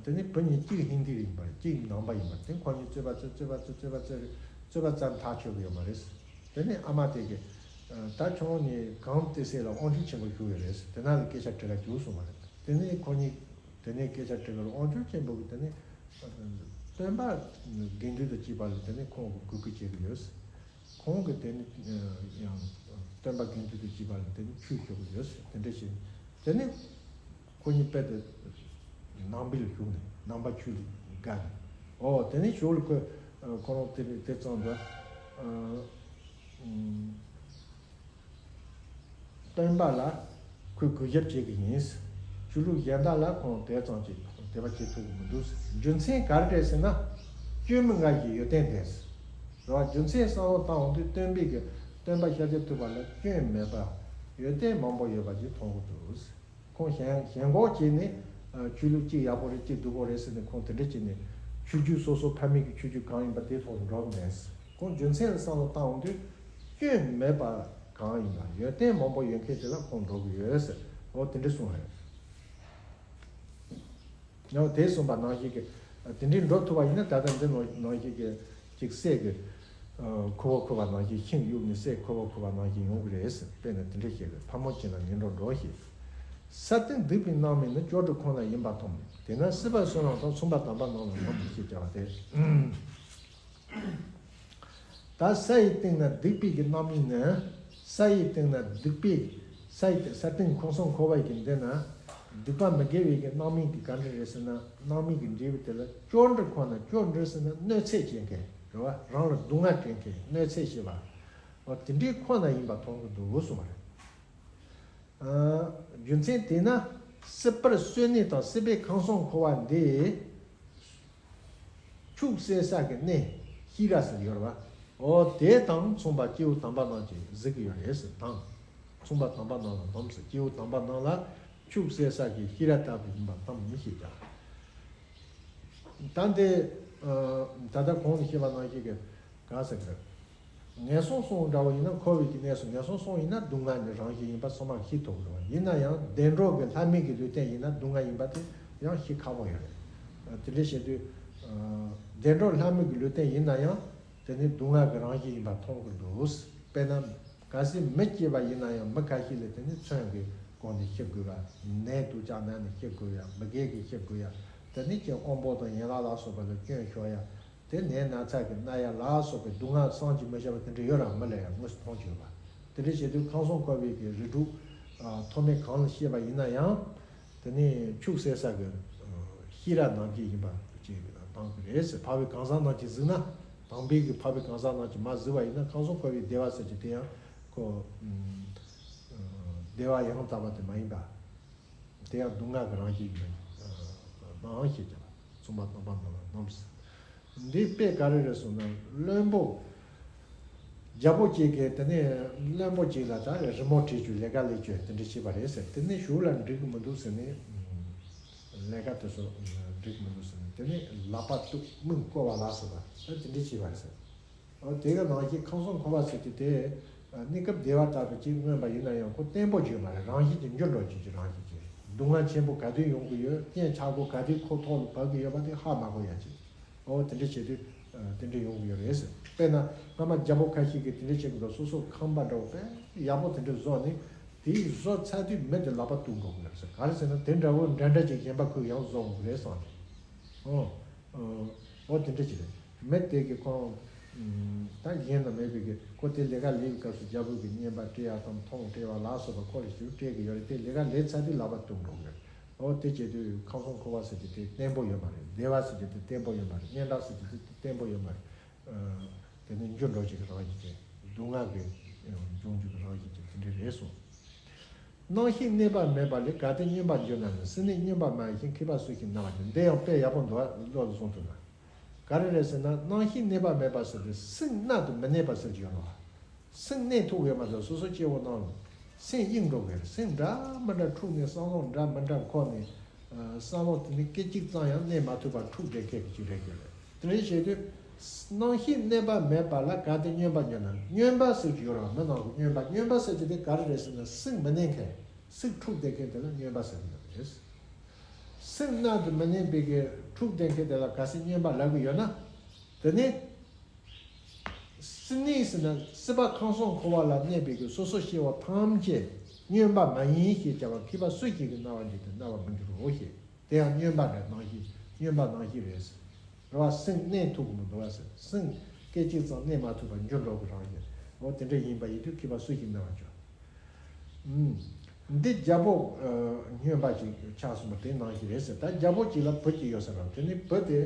དེ་ནས་བུ་གཉིས་གཅིག་ཧིན་དི་ཡིན་པ་རེད། གཅིག་ནང་པ་ཡིན་པ་རེད། དེ་ཁོ་གཉིས་རྩོད་པ་རྩོད། རྩོད་པ་རྩོད། རྩོད་པ་རྩོད། རྩོད་པ་རྩོད་ཐག་ཆོད་གི་ཡོད་མ་རེད། དེ་ནས་ཨ་མ་དེ་གིས་ད་ཁྱོད་གཉིས་གངས་ཏི་སེ་ལ་དབང་ཕྱུག་ཆེན་པོ་བཞུགས་ཡོད་རེད། དེ་ན་ལ་སྐད་ཆ་དྲི་ག་རྒྱུགས་གསུངས་པ་རེད། དེ་ནས་ཁོ་གཉིས་དེ་ནས་སྐད་ཆ་དྲི་ག་ལ་དབང་ཕྱུག་ཆེན་པོ་གིས་དེ་ནས་ སྟོན་པ་དགེ་འདུན་དུ་བྱས་པ་ལ་དེ་ནི་ཁོང་གི་གུས་བཀུར་བྱེད་ཀྱི་ཡོད། ཁོང་གིས་དེ་ནི་ཡང་སྟོན་པ་དགེ་འདུན་དུ་བྱས་པ་ལ་དེ་ནི་ཆོས་ཞུ་གི་ཡོད། དེ་འདྲ་བྱས་དེ་ནི་ཁོ་གཉིས་དཔེ་དེ་ནང་པའི་ལ་ཞུགས་ནས་ནང་པ་ཆོས་ལ་དགའ་ནས། ཨོ་དེ་ནི་ཞོར་ལ་ཁོ་ཁོ་རང་དེ་དེ་ཙམ་དུ། སྟོན་པ་ལ་ཁོས་གུས་ཞབས་བྱེད་ཀྱི་ཡིན། ཆོས་ལུགས་གཞན་དག་ལ་ཁོང་དེ་ཙམ་གྱིས་དད་པ་བྱེད་ཐུབ་ཀྱི་མི་འདུག། རྒྱུ་མཚན་ག་རེ་རེད་ཟེར་ན། སྐྱོན་མི་འགའ་ཞིག་ཡོན་ཏན་ལྡན། རེད་བ། རྒྱུ་མཚན་བསམ་བློ་བཏང་འོང་དུས་སྟོན་པའི་གི་སྟོན་པ་ཤཱཀྱ་ཐུབ་པ་ལ་སྐྱོན་མེད་པ་ཡོན་ཏན་མང་པོ་ཡོད་པ་ཞིག་མཐོང་གི་འདུག། ཁོང་ཞེན་ཞེན་ཁོག་བྱས་ནས་ཆོས་ལུགས་གཅིག་ཡག་པོ་རེད་གཅིག་སྡུག་པོ་རེད་ཟེར་ནས་ཁོང་དེ་འདྲ་བྱས་ནས་ཆོས་བརྒྱུད་སོ་སོ་ཕ་མེས་ཀྱི་ཆོས་བརྒྱུད་གང་ཡིན་པ་དེའི་ཐོག་ཏུ་འགྲོ་གི་མེད། ཁོང་རྒྱུ་མཚན་ལ་བསམ་བློ་བཏང་འོང་དུས་སྐྱོན་མེད་པ་གང་ཡིན་ལ་ཡོན་ཏན་མང་པོ་ཡོད་མཁན་དེ་ལ་ཁོང་འགྲོ་གི་ཡོད་ཟེར། འོ་དེ་འདྲ་གསུངས་རེད། ཡང་དེ་གསུངས་པ་ནང་བཞིན་གྱི་དེ་འདྲའི་འགྲོ་ཐུབ་པ་ཡིན་ན་ད་ལྟ་འདི་ནང་ནང་བཞིན་གྱི་ཅིག་སྲས་ཀྱི་ཁུ་བ་ཁུ་བ་ནང་བཞིན་ཤིང་གཡུགས་ནས་སྲས་ཁུ་བ་ཁུ་བ་ནང་བཞིན་ཡོང་གི་རེད་ཟེར། དཔེར་ན་དེ་འདྲ་བཤད་གི། ཕ་མ་གཅིག་ན་ངན་འགྲོར་འགྲོ་ཞེས། ས་སྟེང་སྡིག་པའི་རྣམ་སྨིན་ནི། ཅོག་འགྲིག་ཁོ་ན་ཡིན་པར་མཐོང་། དེས་ན་སྲིད་པ་གསུམ་ལ་དང་མཚུངས་པ་དམ་པ་རྣམས་ལ་འདོམས་ཞེས་བྱ་བ་སྟེ། ད་ས་ཡི་སྟེང་ན་སྡིག་པའི་གི་རྣམ་སྨིན་ནི། ས་ཡི་སྟེང་ན་སྡིག་པའི་ས་ཡི་སྟེང་ས་སྟེང་ཁམས་གསུམ་འཁོར་བ་ཡི་གི་འདི་ན་སྡིག་པ་མི་དགེ་བའི་གི་རྣམ་སྨིན་གི་ག་འདྲ་རེད་ཟེར་ན། རྣམ་སྨིན་གི་འབྲས་བུ་དེ་ལ་ཅོག་འགྲིག་ཁོ་ན། ཅོག་འགྲིག་ཟེར་ན་གནོད་འཚེ་བྱེད་མཁན་རེད་བ། རང་ལ་སྡུག་བསྔལ་སྤྲད་མཁན་གནོད་འཚེ་བྱེད་པ། འོ་དེ་འདྲའི་ཁོ་ན་ཡིན་པ་མཐོང་གི་འདུག་གསུངས་པ་རེད། རྒྱུ་མཚན་དེས་ན་སྲིད་པར་གསོན་གནས་དང་སྲིད་པའི་ཁམས་གསུམ་འཁོར་བ་འདི་ཕྱུགས་བསད་ས་གི་གནས་ཤེས་རབ་ཟེར་ཡོད་རེད་བ། འོ་དེ་དང་མཚུངས་པ་སྐྱེ་བོ་དམ་པ་རྣམས་ཀྱིས་གཟིགས་ཀྱི་ཡོད་རེད་ཟེར། དང་མཚུངས་པ་དམ་པ་རྣམས་ལ་འདོམས་ཟེར། སྐྱེ་བོ་དམ་པ་རྣམས་ལ་ཕྱུགས་བསད་ས་གི་ཤེས་རབ་ལྟ་བུ་ཡིན་པ་ཙམ་མི་ཤེས་ཀྱང་། ད་འདི་ད་ལྟ་གོང་དུ་བཤད་པ་ནང་བཞིན་གྱི་ག་ཟེར་གི་རེད། ངན་སོང་གསུམ་འདྲ་བོ་ཡིན་ན་འཁོར་བའི་གི་གནས་སུ་ངན་སོང་གསུམ་ཡིན་ན་སྡུག་བསྔལ་ནི་རང་བཞིན་ཡིན་པ་ཚང་མས་ཤེས་ཐུབ་ཀྱི་རེད་བ། ཡིན་ན་ཡང་བདེ་འགྲོ་གི་ལྷ་མིན་གྱི་ལུས་རྟེན་ཡིན་ན་སྡུག་བསྔལ་ཡིན་པ་དེ་ཡང་ཤེས་ཁག་པོ་ཡོད་རེད། དེ་འདྲ་བྱེད་དུས་བདེ་འགྲོ་ལྷ་མིན་གྱི་ལུས་རྟེན་ཡིན་ན་ཡང་དེ་ནི་སྡུག་བསྔལ་གྱི་རང་བཞིན་ཡིན་པ་མཐོང་གི་འདུག། དཔེར་ན་གལ་སྲིད་མི་སྐྱེས་པ་ཡིན་ན་ཡང་མི་ཁ་ཤས་ལ་དེ་ནི་མཚོན་གྱི་སྒོ་ནས་ཤི་དགོས་པ། ནད་དུག་ཅག་ན་ནས་ཤི་དགོས་ཡ། མི་རྒས་ཀྱིས་ཤི་དགོས་ཡ། དེ་ནི་ཁྱེད་དབང་པོ་དང་ཡན་ལག་ལ་སོགས་པ་ལ་སྐྱོན་ཤོར་ཡ། དེ་ནས་ན་ཚ་གི་ན་ཡ་ལ་སོགས་པའི་སྡུག་བསྔལ་བསམ་གྱིས་མི་ཁྱབ་པ་དེ་འདྲ་ཡོད་ར་མི་ལ་ཡང་དངོས་སུ་མཐོང་རྒྱུ་ཡོད་པ། དེ་འདྲ་བྱེད་དུས་ཁམས་གསུམ་འཁོར་བའི་གི་རིགས་དྲུག་ཐོག་མའི་གང་ལ་སྐྱེས་པ་ཡིན་ན་ཡང་དེ་ནི་ཕྱུགས་བསད་ས་གི་ཤེས་རབ་ནམ་མཁའི་ཡིན་པ་ཅིག་མཐོང་གི་རེད་ཟེར། འཕགས་པའི་གང་ཟག་རྣམས་ཀྱིས་གཟིགས་ན། དམ་པའི་གི་འཕགས་པའི་གང་ཟག་རྣམས་ཀྱིས་མ་གཟིགས་པ་ཡིན་ན་ཁམས་གསུམ་འཁོར་བའི་བདེ་བ་ཟེར་གྱི་དེ་ཡང་ཁོ་བདེ་བ་ཡང་དག་པ་དེ་མ་ཡིན་པ། དེ་ཡང་སྡུག་བསྔལ་གྱི་རང་བཞིན་ཡིན་པ་ནའང་ཤེས་ཀྱང་། མཚུངས་པ་དམ་པ་རྣམས་ལ་འདོམས་ཟེར། འདི་དཔེ་ག་རེ་རེད་ཟེར་ན་བློན་པོ་རྒྱལ་པོ་གཅིག་གིས་དེ་ནས་བློན་པོ་གཅིག་ལ་ད་རི་མོ་བྲིས་བཅུག། ལས་ཀ་ལས་བཅུག། དེ་འདྲ་བྱས་པ་རེད་ཟེར། དེ་ནས་གཞུག་ལ་འགྲིག་གི་མི་འདུག་ཟེར་ནས། ལས་ཀ་དེ་ཚོ་འགྲིག་གི་མི་འདུག་ཟེར་ནས་དེ་ནས་ལག་པ་གཏུག་མིག་བསྐོར་བ་ལ་སོགས་པ་ད་དེ་འདྲ་བྱས་པ་རེད་ཟེར། འོ་དེ་ག་ནང་བཞིན་ཁམས་གསུམ་འཁོར་བ་ཟེར་གྱི་དེ། གནས་སྐབས་བདེ་བ་ལྟ་བུ་ཅིག་མངོན་པ་ཡིན་ན་ཡང་ཁོ་བརྟན་པོ་ཅིག་མ་རེད། རང་བཞིན་གྱིས་འགྱུར་འགྲོ་བྱེད་ཀྱི་རང་བཞིན་གྱིས། སྡུག་བསྔལ་ཆེན་པོ་ག་དུས་ཡོང་གི་ཡོད། རྐྱེན་ཆག་སྒོ་ག་དུས་ཁོ་ཐོག་ལ་བབས་ཀྱི་ཡོད་པ་དེ་ཧ་མ་གོ་ཡ་ཅིག། འོ་དེ་འདྲ་བྱེད་དུས་དེ་འདྲ་ཡོང་གི་ཡོད་རེད་ཟེར། དཔེར་ན་སྔ་མ་རྒྱལ་པོ་ཁ་ཤས་ཀྱིས་དེ་འདྲ་བྱེད་ཀྱི་འདུག། སོ་སོ་ཁང་པ་འདྲ་བོ་དཔེ་ཡག་པོ་དེ་འདྲ་བཟོ་ནས་དེའི་བཟོ་ཚར་དུས་མི་དེ་ལག་པ་གཏུག་འགྲོ་གི་ཡོད་ཟེར། ག་རེ་ཟེར་ན་དེ་འདྲ་བོ་འདྲ་འདྲ་ཅིག་གཞན་པ་ཁོས་ཡང་བཟོ་དགོས་རེད་བསམ་ནས། འོ། འོ་དེ་འདྲ་ཅིག་རེད། མི་དེ་གི་ཁོང་། ད་གཞན་དང་མེད་པའི་གི་ཁོ་དེ་ལས་ཀ་ལས་པའི་སྐབས་སུ་རྒྱལ་པོ་གི་བསྙེན་པ་སྤྲད་ཡ་དང་མཐོང་སྤྲད་པ་ལ་སོགས་པ་ཁོ་ལ་ཞིག་སྤྲད་གི་ཡོད་རེད། དེ་ལས་ཀ་ལས་ཚར་དུས་ལག་པ་གཏུག་འགྲོ་གི་རེད། འོ་དེ་བྱེད་དུས་ཁམས་གསུམ་འཁོར་བ་ཟེར་གྱི་དེ་བརྟན་པོ་ཡོད་མ་རེད། བདེ་བ་ཟེར་གྱི་དེ་བརྟན་པོ་ཡོད་མ་རེད། སྙན་གྲགས་ཟེར་གྱི་དེ་བརྟན་པོ་ཡོད་མ་རེད། དེ་ནི་འགྱུར་འགྲོ་བྱེད་ཀྱི་རང་བཞིན་ཅན། སྡུག་བསྔལ་གྱི་འབྱུང་འགྱུར་གྱི་རང་བཞིན་ཅན་དེ་འདྲ་རེད་གསུངས། རྣམ་ཤེས་གནས་པ་མེད་པ་ལས་གལ་ཏེ་སྨྱོན་པར་འགྱུར་ན་ནི། སེམས་ནི་སྨྱོན་པ་མ་ཡིན་ཞིང་། མཁས་པ་སུ་ཞིག་རྣམ་པར་འགྱུར། འདི་ཡང་དཔེ་ཡག་པོ་འདུག་བ། བློ་ལ་བཟུང་ཐུབ་ན། ག་རེ་རེད་ཟེར་ན་རྣམ་ཤེས་གནས་པ་མེད་པ་ཟེར་དུས་སེམས་གནད་དུ་མི་གནས་པ་ཟེར་གྱི་ཡོད་རེད་བ། སེམས་གནས་ཐུབ་ཡོད་མ་རེད། སོ་སོ་སྐྱེ་བོ་རྣམས་སེམས་གཡེང་འགྲོ་གི་རེད། སེམས་འདྲ་མི་འདྲ་འཁྲུག་ནས་བསམ་བློ་འདྲ་མི་འདྲ་འཁོར་ནས་བསམ་བློ་དེ་ནི་སྐད་ཅིག་ཙམ་ཡང་གནས་མ་ཐུབ་པར་འཁྲུག་བསྡད་མཁན་གྱི་ཅིག་རེད་གི་རེད། དེ་འདྲ་བྱེད་དུས། རྣམ་ཤེས་གནས་པ་མེད་པ་ལ་གལ་ཏེ་སྨྱོན་པར་འགྱུར་ན། སྨྱོན་པ་ཟེར་གྱི་ཡོད་རེད་བ། མི་རྣམས་ཀྱི་སྨྱོན་པ། སྨྱོན་པ་ཟེར་གྱི་དེ་ག་རེ་རེད་ཟེར་ན་སེམས་མི་གནས་མཁན། སེམས་འཁྲུག་བསྡད་མཁན་དེ་ལ་སྨྱོན་པ་ཟེར་གྱི་ཡོད་རེད། སེམས་གནད་དུ་མི་གནས་པའི་གི་འཁྲུག་བསྡད་མཁན་དེ་ལ་གལ་སྲིད་སྨྱོན་པ་ལབ་ཀྱི་ཡོད་ན། དེ་ནི། སེམས་གནས་ཟེར་ན་སྲིད་པ་ཁམས་གསུམ་འཁོར་བ་ལ་གནས་པའི་གི་སོ་སོ་སྐྱེ་བོ་ཐམས་ཅད་སྨྱོན་པ་མ་ཡིན་ཞེས་བྱ་བ་མཁས་པ་སུ་ཞིག་གིས་རྣམ་པར་འགྱུར་ཏེ་རྣམ་པར་མི་འགྱུར་རོ་ཞེས། དེ་ཡང་སྨྱོན་པ་རེད། རྣམ་ཤེས་སྨྱོན་པ་རྣམ་ཤེས་རེད། རེད་བ། སེམས་གནས་ཐུབ་ཀྱི་མི་འདུག་བ་ཟེར། སེམས་སྐད་ཅིག་ཙམ་གནས་མ་ཐུབ་པར་འགྱུར་འགྲོ་གི་རང་ཡིན། འོ་དེ་འདྲ་ཡིན་པ་ཡིན་དུས་མཁས་པ་སུ་ཞིག་གནང་བ་བྱོས། ཨུམ། འདི་རྒྱལ་པོ་ཨ་སྨྱོན་པ་ཅིག་ཆགས་སོང་བ་དེ་ནང་བཞིན་རེད་ཟེར། ད་རྒྱལ་པོ་གཅིག་ལ་བུ་གཅིག་ཡོད་ཟེར་བ་དེ་ནི་བུ་དེ་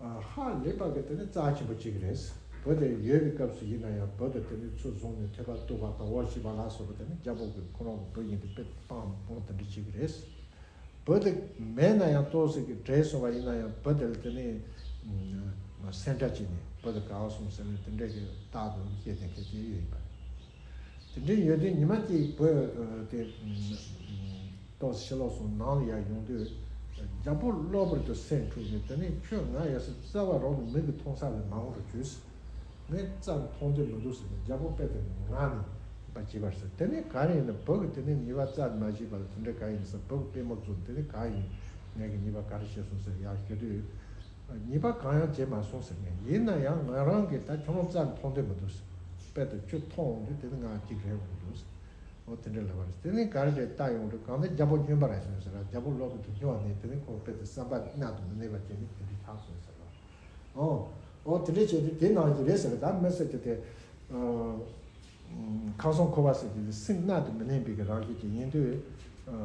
ཨ་ཧ་ལས་པ་གི་དེ་ནི་རྩ་ཆེན་པོ་གཅིག་རེད། བུ་དེ་ཡོད་པའི་སྐབས་སུ་ཡིན་ན་ཡང་བུ་དེ་དེ་ནི་ཚུར་བཟུང་ནས་ཐོས་པ་རྟོགས་པ་དང་འོ་བྱེད་པ་ལ་སོགས་པ་དེ་ནི་རྒྱལ་པོ་གི་ཁོ་རང་གི་བུ་ཡིན་དུས་དཔེ་སྟངས་མང་དེ་འདྲ་གཅིག་རེད། བུ་དེ་མེད་ན་ཡང་ཏོག་ཙམ་གྱིས་བྲེལ་སོང་བ་ཡིན་ན་ཡང་བུ་དེ་ལ་དེ་ནས་སེམས་ཁྲལ་བྱས་ནས་བུ་དེ་ག་བ་སོང་ཟེར་ནས་དེ་འདྲ་གི་རྟག་ཏུ་བཤད་དེ་གལ་ཆེ་ཡོད་ཡིན་པ། དེ་འདྲ་ཡོད་དུས་ཉི་མ་གཅིག་བུ་དེ་ཏོག་ཙམ་ཕྱི་ལོགས་སོང་ནང་ལ་ཡར་ཡོང་དུས་རྒྱལ་པོ་གློ་བུར་དུ་སེམས་འཁྲུགས་ནས་དེ་ནས་ཁྱོད་ང་ཡ་སི་རྩ་བ་རང་དུ་མིག་གིས་མཐོང་ས་ལས་མ་འོང་རུ་བྱོས། ངས་རྩ་མཐོང་འདོད་མི་འདུག་ཟེར་ནས་རྒྱལ་པོ་དཔེ་དེ་ངག་ནས་པ་བྱས་པར་ཟེར། དེ་ནས་ག་རེ་ཡིན་ན་བུ་གི་དེ་ནས་ཉེས་པ་རྩ་མ་བྱས་པ་ལ་དེ་འདྲ་ག་ཡིན་ཟེར། བུ་གི་པུས་མོ་བཙུམས། དེ་ནས་ག་ཡིན་ངས་ཀྱི་ཉེས་པ་ག་རེ་བྱས་སོང་ཟེར་ཡར་ཞུ་དུས། ཉེས་པ་གང་ཡང་བྱས་མ་སོང་ཟེར། ངས་ཡིན་ན་ཡང་ང་རང་གིས་ད་ཁྱོད་རང་རྩ་མཐོང་འདོད་མི་འདུག་ཟེར། དཔེ་དེ་ཁྱོད་མཐོང་འོང་དུས་དེ་ནས་ང་གཅིག་རེད་འོང་འདུག་ཟེར། འོ་དེ་འདྲ་ལབ་པ་རེད། དེ་ནས་ག་རེ་རེད་ལྟ་ཡོང་དུས་གང་ལྟར་རྒྱལ་པོ་སྨྱོན་པ་རེད་སོང་ཟེར། རྒྱལ་པོ་གློ་བུར་དུ་སྨྱོ་བ་ནས་དེ་ནས་ཁོ་དཔེ་དེ་བསམ་པ་གནད་དུ་མི་གནས་པ་བྱས་ནས་དེ་འདྲ་ཆགས་སོང་ཟེར་ལ། ཨོ། ཨོ་དེ་འདྲས་བྱས་ཏེ་དེ་ནང་བཞིན་རེད་ཟེར་གི། ད་མི་ཟེར་གི་དེ། ཨ་ཁམས་གསུམ་འཁོར་བ་ཟེར་གི་དེ་སེམས་གནད་དུ་མི་གནས་པའི་གི་རང་བཞིན་ཅིག་ཡིན་དུས། ཨ་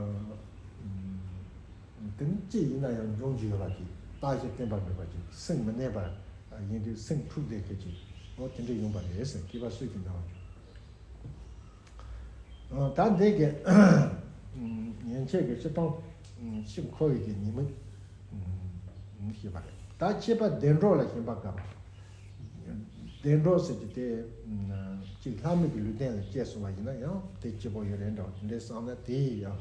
དེ་ནི་ཅི་ཡིན་ན་ཡང་འབྱུང་གི་ཡོད་པ་ཅིག། རྟག་གཞི་བརྟན་པ་མེད་པ་ཅིག། སེམས་མི་གནས་པ་ཡིན་དུས་སེམས་འཁྲུགས་བསྡད་མཁན་ཅིག། ཨོ་དེ་འདྲས་ཡོང་པ་རེད་ཟེར། མཁས་པ་སུ་ཞིག་གནང་བ་ཅིག། ད་འདི་གི་ཉན་ཆད་ཀྱི་སྤྱིར་བཏང་ཕྱིར་འཁོར་བའི་གི་ཉིན་མོ་ཞེས་པ་རེད། ད་བཅས་པ་བདེ་འགྲོ་ལ་ཞེན་པ་དགག་པ། བདེ་འགྲོ་ཟེར་གྱི་དེ་གཅིག་ལྷ་མི་གི་ལུས་རྟེན་ལ་སྐྱེས་སོང་བ་ཡིན་ན་ཡང་དེ་སྐྱིད་པོ་ཡོད་རེད་འདྲ་བ་དེ་འདྲའི་བསམ་ན་དེ་ཡང་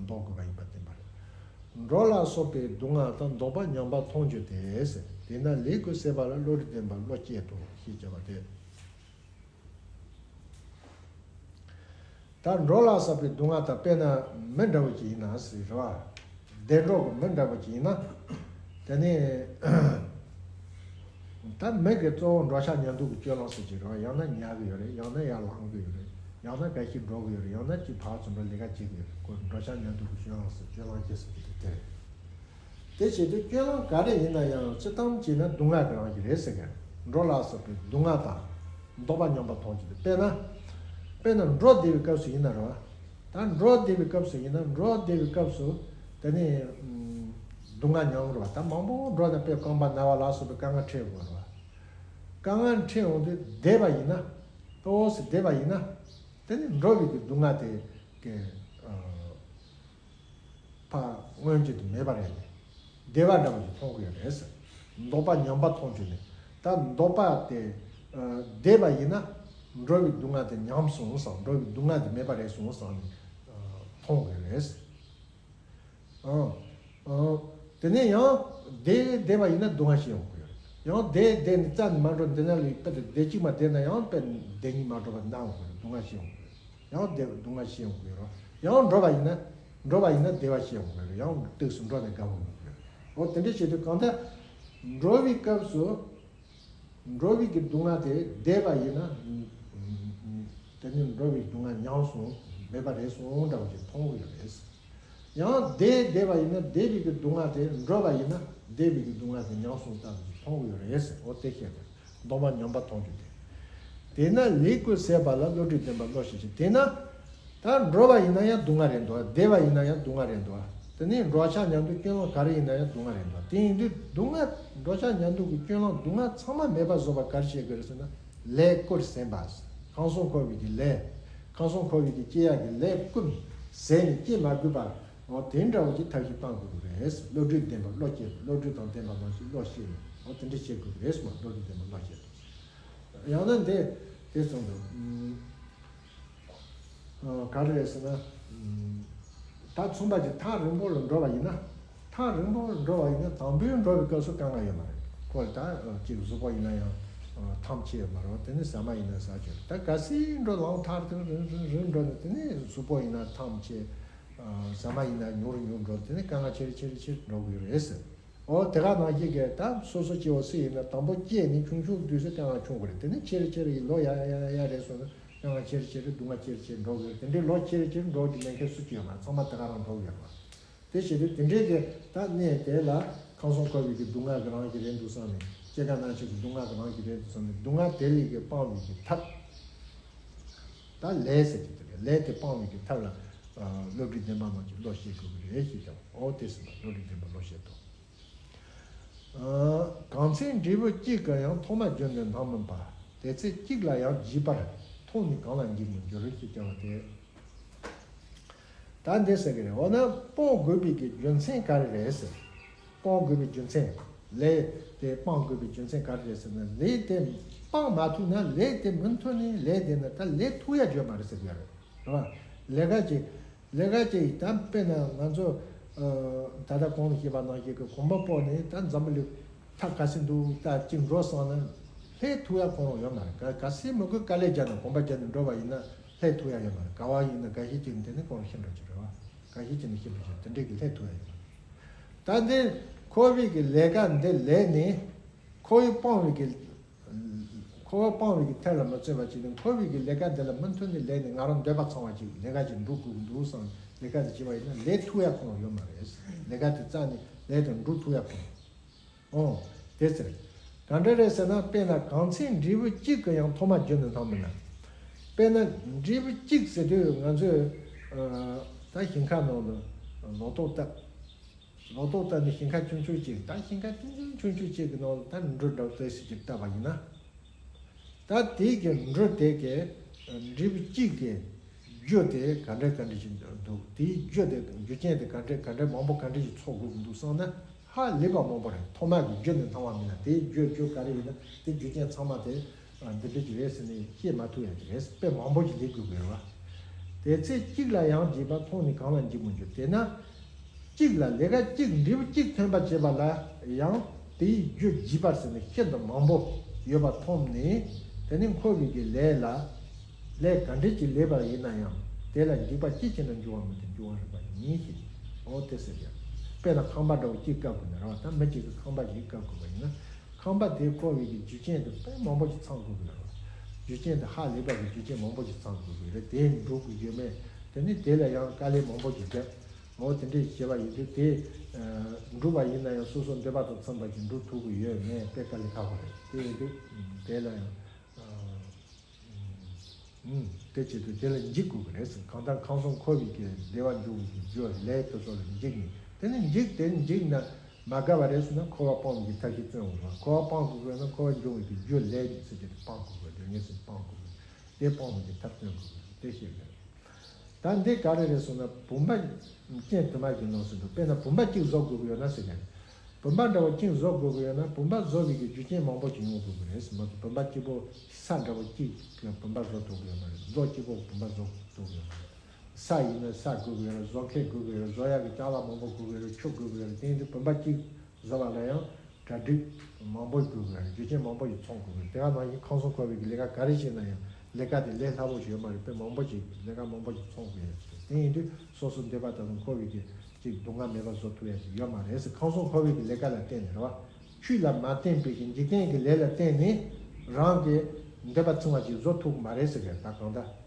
ལྡོག་དགོས་པ་ཡིན་པ་བསྟན་པ་རེད། འགྲོ་ལ་སོགས་པའི་སྡུག་བསྔལ་དང་། ལྡོག་པ་ཉམས་པ་མཐོང་རྒྱུ་དེ་ཟེར། དེས་ན་ལས་ཀུན་ཟད་པ་ལ། བློ་གྲོས་ལྡན་པ་བློ་སྐྱེད་དོ་ཞེས་བྱ་བ་སྟེ། ད་འགྲོ་ལ་སོགས་པའི་སྡུག་བསྔལ་དང་། དཔེར་ན་མི་འདྲ་བོ་ཅིག་ཡིན་ན་ཟེར་རེད་བ། བདེ་འགྲོ་གི་མི་འདྲ་བོ་ཅིག་ཡིན་ན། དེ་ནི་ད་མི་གི་གཙོ་བོ་འགྲོ་འཆག་ཉལ་འདུག་གི་སྤྱོད་ལམ་ཟེར་གྱི་རེད་བ། ཡང་ན་ཉལ་གི་ཡོད་རེད། ཡང་ན་ཡར་ལངས་གི་ཡོད་རེད། ཡང་ན་ག་ཞིག་འགྲོ་གི་ཡོད་རེད། ཡང་ན་ཅིག་ཕར་ཚུར་འགྲོ་ལས་ཀ་བྱེད་གི་ཡོད་རེད། ཁོ་འགྲོ་འཆག་ཉལ་འདུག་གི་སྤྱོད་ལམ་ཟེར། སྤྱོད་ལམ་ཅི་ཟེར་གྱི་དེ་རེད། དེ་བྱེད་དུས་སྤྱོད་ལམ་ག་རེ་ཡིན་ན་ཡང་སྤྱིར་བཏང་བྱས་ན་སྡུག་བསྔལ་གྱི་རང་བཞིན་རེད་ཟེར་གི། འགྲོ་ལ་སོགས་པའི་སྡུག་བསྔལ་དང་། ལྡོག་པ་ཉམས་པ་མཐོང་རྒྱུ་དེ། དཔེར་ན། དཔེར་ན་འགྲོ་བདེ་བའི་སྐབས་སུ་ཡིན་ན་རེད་བ། ད་འགྲོ་བདེ་བའི་སྐབས་སུ་ཡིན་ན། འགྲོ་བདེ་བའི་སྐབས་སུ་དེ་ནི་སྡུག་བསྔལ་མྱོང་རེད་བ། ད་མང་པོ་འགྲོ་ན་དཔེ་རྐང་པ་ན་བ་ལ་སོགས་པའི་དཀའ་ངལ་འཕྲད་དགོས་རེད་བ། དཀའ་ངལ་འཕྲད་འོང་དུས་བདེ་བ་ཡིན་ན། ཏོག་ཙམ་བདེ་བ་ཡིན་ན། དེ་ནི་འགྲོ་བའི་གི་སྡུག་བསྔལ་དེ་གི་ཨ། ཕར་མངོན་གྱུར་དུ་མེད་པ་རེད། བདེ་བ་འདྲ་བོ་ཞིག་མཐོང་གི་ཡོད་རེད་ཟེར། ལྡོག་པ་ཉམས་པ་མཐོང་རྒྱུ་ནི། ད་ལྡོག་པ་དེ་ཨ་བདེ་བ་ཡིན་ན་འགྲོ་བའི་སྡུག་བསྔལ་དེ་ཉམས་སོང་བསམ། འགྲོ་བའི་སྡུག་བསྔལ་དེ་མེད་པ་རེད་སོང་བསམ་ནས་ཨ་མཐོང་གི་ཡོད་རེད་ཟེར། ཨང་། ཨང་། དེ་ནས་ཡང་བདེ་བདེ་བ་ཡིན་ན་སྡུག་བསྔལ་ཞིག་ཡོང་གི་ཡོད་རེད། ཡང་བདེ་བདེ་ནི་རྩ་ནས་མ་འགྲོ། འདི་ན་ལུས་དཔེ་དེ་བདེ་གཅིག་མ་བདེ་ན་ཡང་དཔེ་བདེ་གཉིས་མ་འགྲོ་བར་ན་ཡོང་གི་ཡོད་རེད། སྡུག་བསྔལ་ཞིག་ཡོང་གི་ཡོད་རེད། ཡང་བདེ་སྡུག་བསྔལ་ཞིག་ཡོང་གི་ཡོད་རེད། ཡང་འགྲོ་བ་ཡིན་ན། འགྲོ་བ་ཡིན་ན་བདེ་བ་ཞིག་ཡོང་གི་ཡོད་རེད། ཡང་དུས་སུ་འགྲོ་ནས་དགའ་བོ་ཡོང་གི་ཡོད་རེད། འོ་དེ་འདྲ་བྱེད་དུས་གང་ལྟར་འགྲོ་བའི་སྐབས་སུ། འགྲོ་བའི་གི་སྡུག་བསྔལ་དེ་བདེ་བ་ཡིན་ན། དེ་ནི་འགྲོ་བའི་སྡུག་བསྔལ་ཉམས་སོང་། མེད་པ་རེད་སོང་འདྲ་བོ་ཞིག་མཐོང་གི་ཡོད་རེད། ཡང་བདེ་བདེ་བ་ཡིན་ན་བདེ་བའི་གི་སྡུག་བསྔལ་དེ། འགྲོ་བ་ཡིན་ན་བདེ་བའི་གི་སྡུག་བསྔལ་དེ་ཉམས་སོང་ལྟ་བུ་ཞིག་མཐོང་གི་ཡོད་རེད་ཟེར། འོ་དེ་བཤད་པ། ལྡོག་པ་ཉམས་པ་མཐོང་རྒྱུ་དེ། དེས་ན་ལས་ཀུན་ཟད་པ་ལ། བློ་གྲོས་ལྡན་པ་བློ་ཤེས་ཤིང་། དེས་ན། ད་འགྲོ་བ་ཡིན་ན་ཡང་སྡུག་བསྔལ་རེད་འདུག། བདེ་བ་ཡིན་ན་ཡང་སྡུག་བསྔལ་རེད་འདུག། དེ་ནས་འགྲོ་འཆག་ཉལ་འདུག་སྤྱོད་ལམ་ག་རེ་ཡིན་ན་ཡང་སྡུག་བསྔལ་རེད་འདུག། དེ་ཡིན་དུས་སྡུག་བསྔལ། འགྲོ་འཆག་ཉལ་འདུག་གི་སྤྱོད་ལམ་སྡུག་བསྔལ་ཚང་མ་མེད་པ་བཟོ་བ་ག་རེ་བྱེད་དགོས་རེད་ཟེར་ན། ལས་ཀུན་ཟད་པ། ཁམས་གསུམ་འཁོར་བའི་གི་ལས། ཁམས་གསུམ་འཁོར་བའི་གི་སྐྱེ་ཡག་གི་ལས་ཀུན་ཟད་ནས་སྐྱེ་མ་དགོས་པ། འོ་དེ་འདྲ་བོ་ཅིག་ཐབས་ཤེས་གཏང་དགོས་ཀྱི་རེད། བློ་གྲོས་ལྡན་པ་བློ་སྐྱེད། བློ་གྲོས་དང་ལྡན་པ་ནང་བཞིན་བློ་ཤེས་ནས། འོ་དེ་འདྲ་བྱེད་དགོས་ཀྱི་རེད་ཟེར་མ། བློ་གྲོས་ལྡན་པ་བློ་སྐྱེད་དོ། ཡང་ན་འདི་དེ་ཚོ་འདུག། ཨ་ག་རེ་རེད་ཟེར་ན། ཨ་ད་མཚུངས་པ་ཅིག་ཐག་རིང་པོ་ལ་འགྲོ་བ་ཡིན་ན། ཐག་རིང་པོ་ལ་འགྲོ་བ་ཡིན་ན་དང་པོའི་འགྲོ་བའི་སྐབས་སུ་དཀའ་ངལ་ཡོད་མ་རེད། ཁོ་ལ་ད་ཨ་ཅིག་གཟུགས་པོ་ཡིན་ན་ཡང་ཨ་ཐང་ཆད་ཡོད་མ་རེད། དེ་ནས་ཟ་མ་ཡིན་ན་ཟ་ཆོག། ད་གལ་སྲིད་འགྲོ་ལམ་ཐག་རིང་རིང་རིང་རིང་འགྲོ་ནས་དེ་ནས་གཟུགས་པོ་ཡིན་ན་ཐང་ཆད། ཨ་ཟ་མ་ཡིན་ན་ཉུང་རུ་ཉུང་རུ་འགྲོ། དེ་ནས་དཀའ་ངལ་ཆེ་རུ་ཆེ་རུ་ཆེ་རུ་འགྲོ་གི་ཡོད་རེད་ཟེར། འོ་དེ་ག་ནང་བཞིན་གྱི་ད་སོ་སོ་སྐྱེ་བོ་སུ་ཡིན་ན་དང་པོ་སྐྱེས་ནས་ཆུང་ཆུང་དུས་སུ་དཀའ་ངལ་ཆུང་གི་རེད། དེ་ནས་ཆེ་རེ་ཆེ་རེ་ཡི་ལོ་ཡ་ཡ་ཡ་ཡ་རེད་སོང་ན་དཀའ་ངལ་ཆེ་རེ་ཆེ་རེ་སྡུག་བསྔལ་ཆེ་རེ་ཆེ་རེ་འགྲོ་གི་རེད། དེ་འདྲའི་ལོ་ཆེ་རེ་ཆེ་རེ་འགྲོ་རྒྱུ་མེད་མཁན་སུ་གཅིག་ཡོད་མ་རེད། ཚང་མ་དེ་ག་རང་འགྲོ་གི་ཡོད་རེད། དེ་བྱེད་དུས་དེ་འདྲའི་གི་ད་གནས་དེ་ལ་ ཁམས་གསུམ་འཁོར་བའི་གི་སྡུག་བསྔལ་གི་རང་གི་རེད་འདུག་བསམ་ནས། སྐྱེ་རྒ་ན་འཆི་གི་སྡུག་བསྔལ་གི་རང་གི་རེད་འདུག་བསམ་ནས། སྡུག་བསྔལ་དེ་ལས་ཀྱི་སྤང་བའི་གི་ཐབས། ད་ལས་ཟེར་གྱི་དེ་རེད། ལས་དེ་སྤང་བའི་གི་ཐབས་ལ། ཨ། བློ་གྲོས་ལྡན་པ་རྣམས་ཀྱིས་བློ་བཤད་དགོས་ཀྱི་རེད་ཞེས་ཀྱང་། འོ་དེ་ཟེར་ན་བློ་གྲོས་ལྡན་པ་བློ་བཤད་དོ། ཨ། གང་ཚེ་འབྲས་བུ་གཅིག་གི་ཡང་། ཐོག་མར་རྒྱུ་འདི་སྣང་མིན་པ། དེ་ཚེ་གཅིག་ལ་ཡང་བརྗིད་པར། མཐོང་ནས་གང་ལ་འཇིགས་མི་འགྱུར་ཞེས་ཀྱང་སྟེ། ད་འདི་ཟེར་གི་རེད། འོ་ན་སྤོང་དགོས་པའི་གི་རྒྱུ་མཚན་ག་རེ་རེད་ཟེར། སྤོང་དགོས་པའི་རྒྱུ་མཚན། ལས་དེ་སྤང་དགོས་པའི་རྒྱུ་མཚན་ག་རེ་རེད་ཟེར་ན། ལས་དེ་སྤང་མ་ཐུབ་ན། ལས་དེ་མུ་མཐུད་ནས་ལས་དེ་ན་ད་ལས་ཐུབ་ཡ་ཡོད་མ་རེད་ཟེར་གི་རེད། རེད་བ། ལས་ཀ་ཅིག་ལས་ཀ་ཅིག་ད་དཔེར་ན་ང་ཚོ། ཨ། ད་ལྟ་གོང་ལ་བཤད་པ་ནང་བཞིན་གྱི་གོམ་པ་སྤོས་ནས་ད་འཛམ་བུ་གླིང་ཐག་ག་ཚོད་འདུག་ད་ཅིག་འགྲོ་སོང་ན་ལས་ཐུབ་ཡ་ཁོ་རང་ཡོད་མ་རེད། ག་གལ་སྲིད་མི་དགོས་དཀའ་ལས་རྒྱག་ན། གོམ་པ་རྒྱག་ནས་འགྲོ་བ་ཡིན་ན་ལས་ཐུབ་ཡ་ཡོད་མ་རེད། ག་བ་ཡིན་ན་འགའ་ཤས་ཅིག་ནི་དེ་ནས་ཁོ་རང་ཤི་འགྲོ་གི་རེད་བ། འགའ་ཤས་ཅིག་ནི་ཤི་འགྲོ་གི་རེད། དེ་འདྲས་ཀྱི་ལས་ཐུབ་ཡ་ཡོད་མ་རེད། ད་འདི་འཁོར་བའི་གི་ལས་ཀ་འདི་ལས་ནས་འཁོར་བའི་སྤང་བའི་གི། འཁོར་བ་སྤང་བའི་གི་ཐབས་ལ་མ་བརྩོན་པ་ཅིག་ནི། འཁོར་བའི་གི་ལས་ཀ་འདི་ལ་མུ་མཐུད་ནས་ལས་ནས་ང་རང་འདོད་པ་ཚང་བ་ཅིག་ལས་ཀ་ཅིག་འགྲུབ་དགོས་ཀྱི་འདུག་བསམ་ལས་ཀ་དེ་བྱེད་པ་ཡིན་ན་ལས་ཐུབ་ཡ་ཁོ་རང་ཡོད་མ་རེད། ལས་ཀ་དེ་རྩ་ནས་ལས་དེ་འགྲུབ་ཐུབ་ཡ་ཁོ་རང་། ཨོ། དེ་ཟེར། ག་འདྲ་རེད་ཟེར་ན། དཔེར་ན་གང་ཚེ་འབྲས་བུ་གཅིག་གི་ཡང་། ཐོག་མར་རྒྱུ་འདི་སྣང་མིན་ན། དཔེར་ན་འབྲས་བུ་གཅིག་ཟེར་དུས་ང་ཚོས། ཨ། ད་ཞིང་ཁ་ནང་དུ་ལོ་ཏོག་བཏབ། ལོ་ཏོག་བཏབ་ནས་ཞིང་ཁ་ཆུང་ཆུང་གཅིག་ད་ཞིང་ཁ་ཆུང་ཆུང་ཆུང་ཆུང་གཅིག་གི་ནང་ལ་ད་འབྲུ་འདྲ་བོ་དེ་ཟེར་གྱི་བཏབ་པ་ཡིན་ན། ད་དེའི་གི་འབྲུ་དེ་གི་འབྲས་བུ་གཅིག་གི་རྒྱུ་དེ་ག་འདྲ་ག་འདྲ་ཞིག་འདུག་དེའི་རྒྱུ་དེ་རྒྱུ་རྐྱེན་དེ་ག་འདྲ་ག་འདྲ་མང་པོ་ག་འདྲ་ཞིག་ཚོགས་དགོས་ཀྱི་འདུག་བསམ་ན། ཧ་ལས་པ་མང་པོ་རེད། ཐོག་མ་གི་རྒྱུ་ནས་སྣང་བ་མིན་ན། དེའི་རྒྱུ་རྒྱུ་ག་རེ་ཡིན་ན་དེ་རྒྱུ་རྐྱེན་ཚང་མ་དེ། ཨ། འདི་འདྲ་ཞིག་རེད་ཟེར་ནས་བཤད་མ་ཐུབ་ཡ་ཅིག་རེད། དཔེ་མང་པོ་ཞིག་ལས་དགོས་ཀྱི་རེད་བ། དེ་ཚེ་གཅིག་ལ་ཡང་བརྗིད་པར། མཐོང་ནས་གང་ལ་འཇིགས་མི་འགྱུར། དེས་ན་གཅིག་ལ་ལས་ཀ་གཅིག་འབྲས་བུ་གཅིག་ཐོན་པ་བྱེད་པ་ལ་ཡང་དེའི་རྒྱུ་བརྗིད་པར་ཟེར་ནས་ཤིན་ཏུ་མང་པོ་ཡོད་པ་མཐོང་ནས། དེ་ནི་འཁོར་བའི་གི་ལས་ལ། ལས་ག་འདྲ་ཅིག་ལས་པ་ཡིན་ན་ཡང་དེ་ལ་འཇིགས་པ་ཅི་བྱས་ན་འགྱུར་བ་མེད་དེ་འགྱུར་བ་རིག་པ་ཡིན་ཞེས། འོ་དེ་ཟེར་ཡང་། དཔེར་ན་ཁང་པ་འདྲ་བོ་གཅིག་བཀབ་དགོས་ན་རེད་བ། ད་མི་གཅིག་གིས་ཁང་པ་ཞིག་བཀབ་དགོས་པ་ཡིན་ན། ཁང་པ་དེ་བཀབ་པའི་གི་རྒྱུ་རྐྱེན་དེ་དཔེ་མང་པོ་ཞིག་ཚང་དགོས་ཀྱི་རེད་བ། རྒྱུ་རྐྱེན་དེ་ཧ་ལས་པ་གི་རྒྱུ་རྐྱེན་མང་པོ་ཞིག་ཚང་དགོས་ཀྱི་རེད། དེ་འགྲུབ་ཀྱི་ཡོད་མེད། དེ་ནི་དེ་ལ་ཡང་དཀའ་ལས་མང་པོ་ཞིག་བརྒྱབ། འོ་དེ་འདྲས་བྱས་པ་ཡིན་དུས་དེ། ཨ། འགྲུབ་པ་ཡིན་ན་ཡང་སོ་སོ་འདོད་པ་དང་མཚུངས་པ་ཞིག་འགྲུབ་ཐུབ་ཀྱི་ཡོད་མེད་དཔེ་དཀའ་ལས་ཁག་པོ་རེད། དེ་ཡིན་དུས་དེ་ལ་ཡང་། ཨ། ཨུམ། དེ་བྱེད་དུས་དེ་ལ་འཇིགས་དགོས་ཀྱི་རེད་ཟེར། གང་ལྟར་ཁམས་གསུམ་འཁོར་བའི་གི་བདེ་བ་འབྱུང་བའི་གི་རྒྱུ་ལས་དེ་ཚོ་ལ་འཇིགས་ནས། དེ་ནི་འཇིགས། དེ་འཇིགས་ན་མ་དགའ་བ་རེད་ཟེར་ན་འཁོར་བ་སྤོང་བའི་གི་ཐབས་ཤེས་བརྩོན་དགོས་པ། འཁོར་བ་སྤང་དགོས་དགོས་ན་འཁོར་བ་འབྱུང་བའི་གི་རྒྱུ་ལས་ནི་ཟེར་གྱི་དེ་སྤང་དགོས་དགོས། དེ་ངེས་སུ་སྤང་དགོས་དགོས། དེ་སྤོང་བའི་གི་ཐབས་བརྩོན་དགོས་དགོས། དེ་ཤེས་དགོས། ད་འདི་ག་རེ་རེད་ཟེར་ན། བུམ་པ་ཅན་དུ་མ་གི་ནང་ཟེར་འདུག་དཔེར་ན་བུམ་པ་གཅིག་བཟོ་དགོས་ཀྱི་ཡོད་ན་ཟེར་གྱི་རེད། བུམ་པ་འདྲ་བོ་གཅིག་བཟོ་དགོས་ཀྱི་ཡོད་ན་བུམ་པ་བཟོ་བའི་གི་རྒྱུ་རྐྱེན་མང་པོ་ཞིག་ཡོང་དགོས་ཀྱི་རེད་ཟེར། མ་གཏོགས་བུམ་པ་གཅིག་པོ། ས་འདྲ་བོ་གཅིག་གི་བུམ་པ་བཟོ་ཐུབ་ཀྱི་ཡོད་མ་རེད། རྫས་གཅིག་པོ་བུམ་པ་བཟོ་ཐུབ་ཀྱི་ཡོད་མ་རེད། ས་ཡིན་ན་ས་དགོས་ཀྱི་ཡོད་རེད། བཟོ་མཁན་དགོས་ཀྱི་ཡོད་རེད། བཟོ་ཡག་གི་ཅ་ལག་མང་པོ་དགོས་ཀྱི་ཡོད་རེད། ཆུ་དགོས་ཀྱི་ཡོད་རེད། དེ་ཡིན་དུས་བུམ་པ་གཅིག་བཟོ་བ་ལ་ཡང་གྲ་སྒྲིག་མང་པོ་དགོས་ཀྱི་རེད། རྒྱུ་རྐྱེན་མང་པོ་ཞིག་ཚང་དགོས་ཀྱི་རེད། དེ་ག་ནང་བཞིན་ཁམས་གསུམ་འཁོར་བའི་གི་ལས་ཀ་ག་རེ་བྱས་ན་ཡང་ལས་ཀ་དེ་ལས་སླ་པོ་ཞིག་ཡོད་མ་རེད། དཔེ་མང་པོ་ཞིག་ལས་ཀ་མང་པོ་ཞིག་ཚང་དགོས་ཡ་ཞིག་རེད། དེ་ཡིན་དུས་སོ་སོ་འདོད་པ་ལྟར་དུ་འཁོར་བའི་གི་ཅིག་སྡུག་བསྔལ་མེད་པར་བཟོ་ཐུབ་ཡ་ཞིག་ཡོད་མ་རེད་ཟེར། ཁམས་གསུམ་འཁོར་བའི་གི་ལས་ཀ་ལ་བརྟེན་ནས་རེད་བ། ཆོས་ལ་མ་བརྟེན་པའི་གི་འཇིག་རྟེན་གྱི་ལས་ལ་བརྟེན་ནས་རང་གི་འདོད་པ་ཚིམ་པ་ཞིག་བཟོ་ཐུབ་ཀྱི་མ་རེད་ཟེར་གི། ད་གང་ལྟར།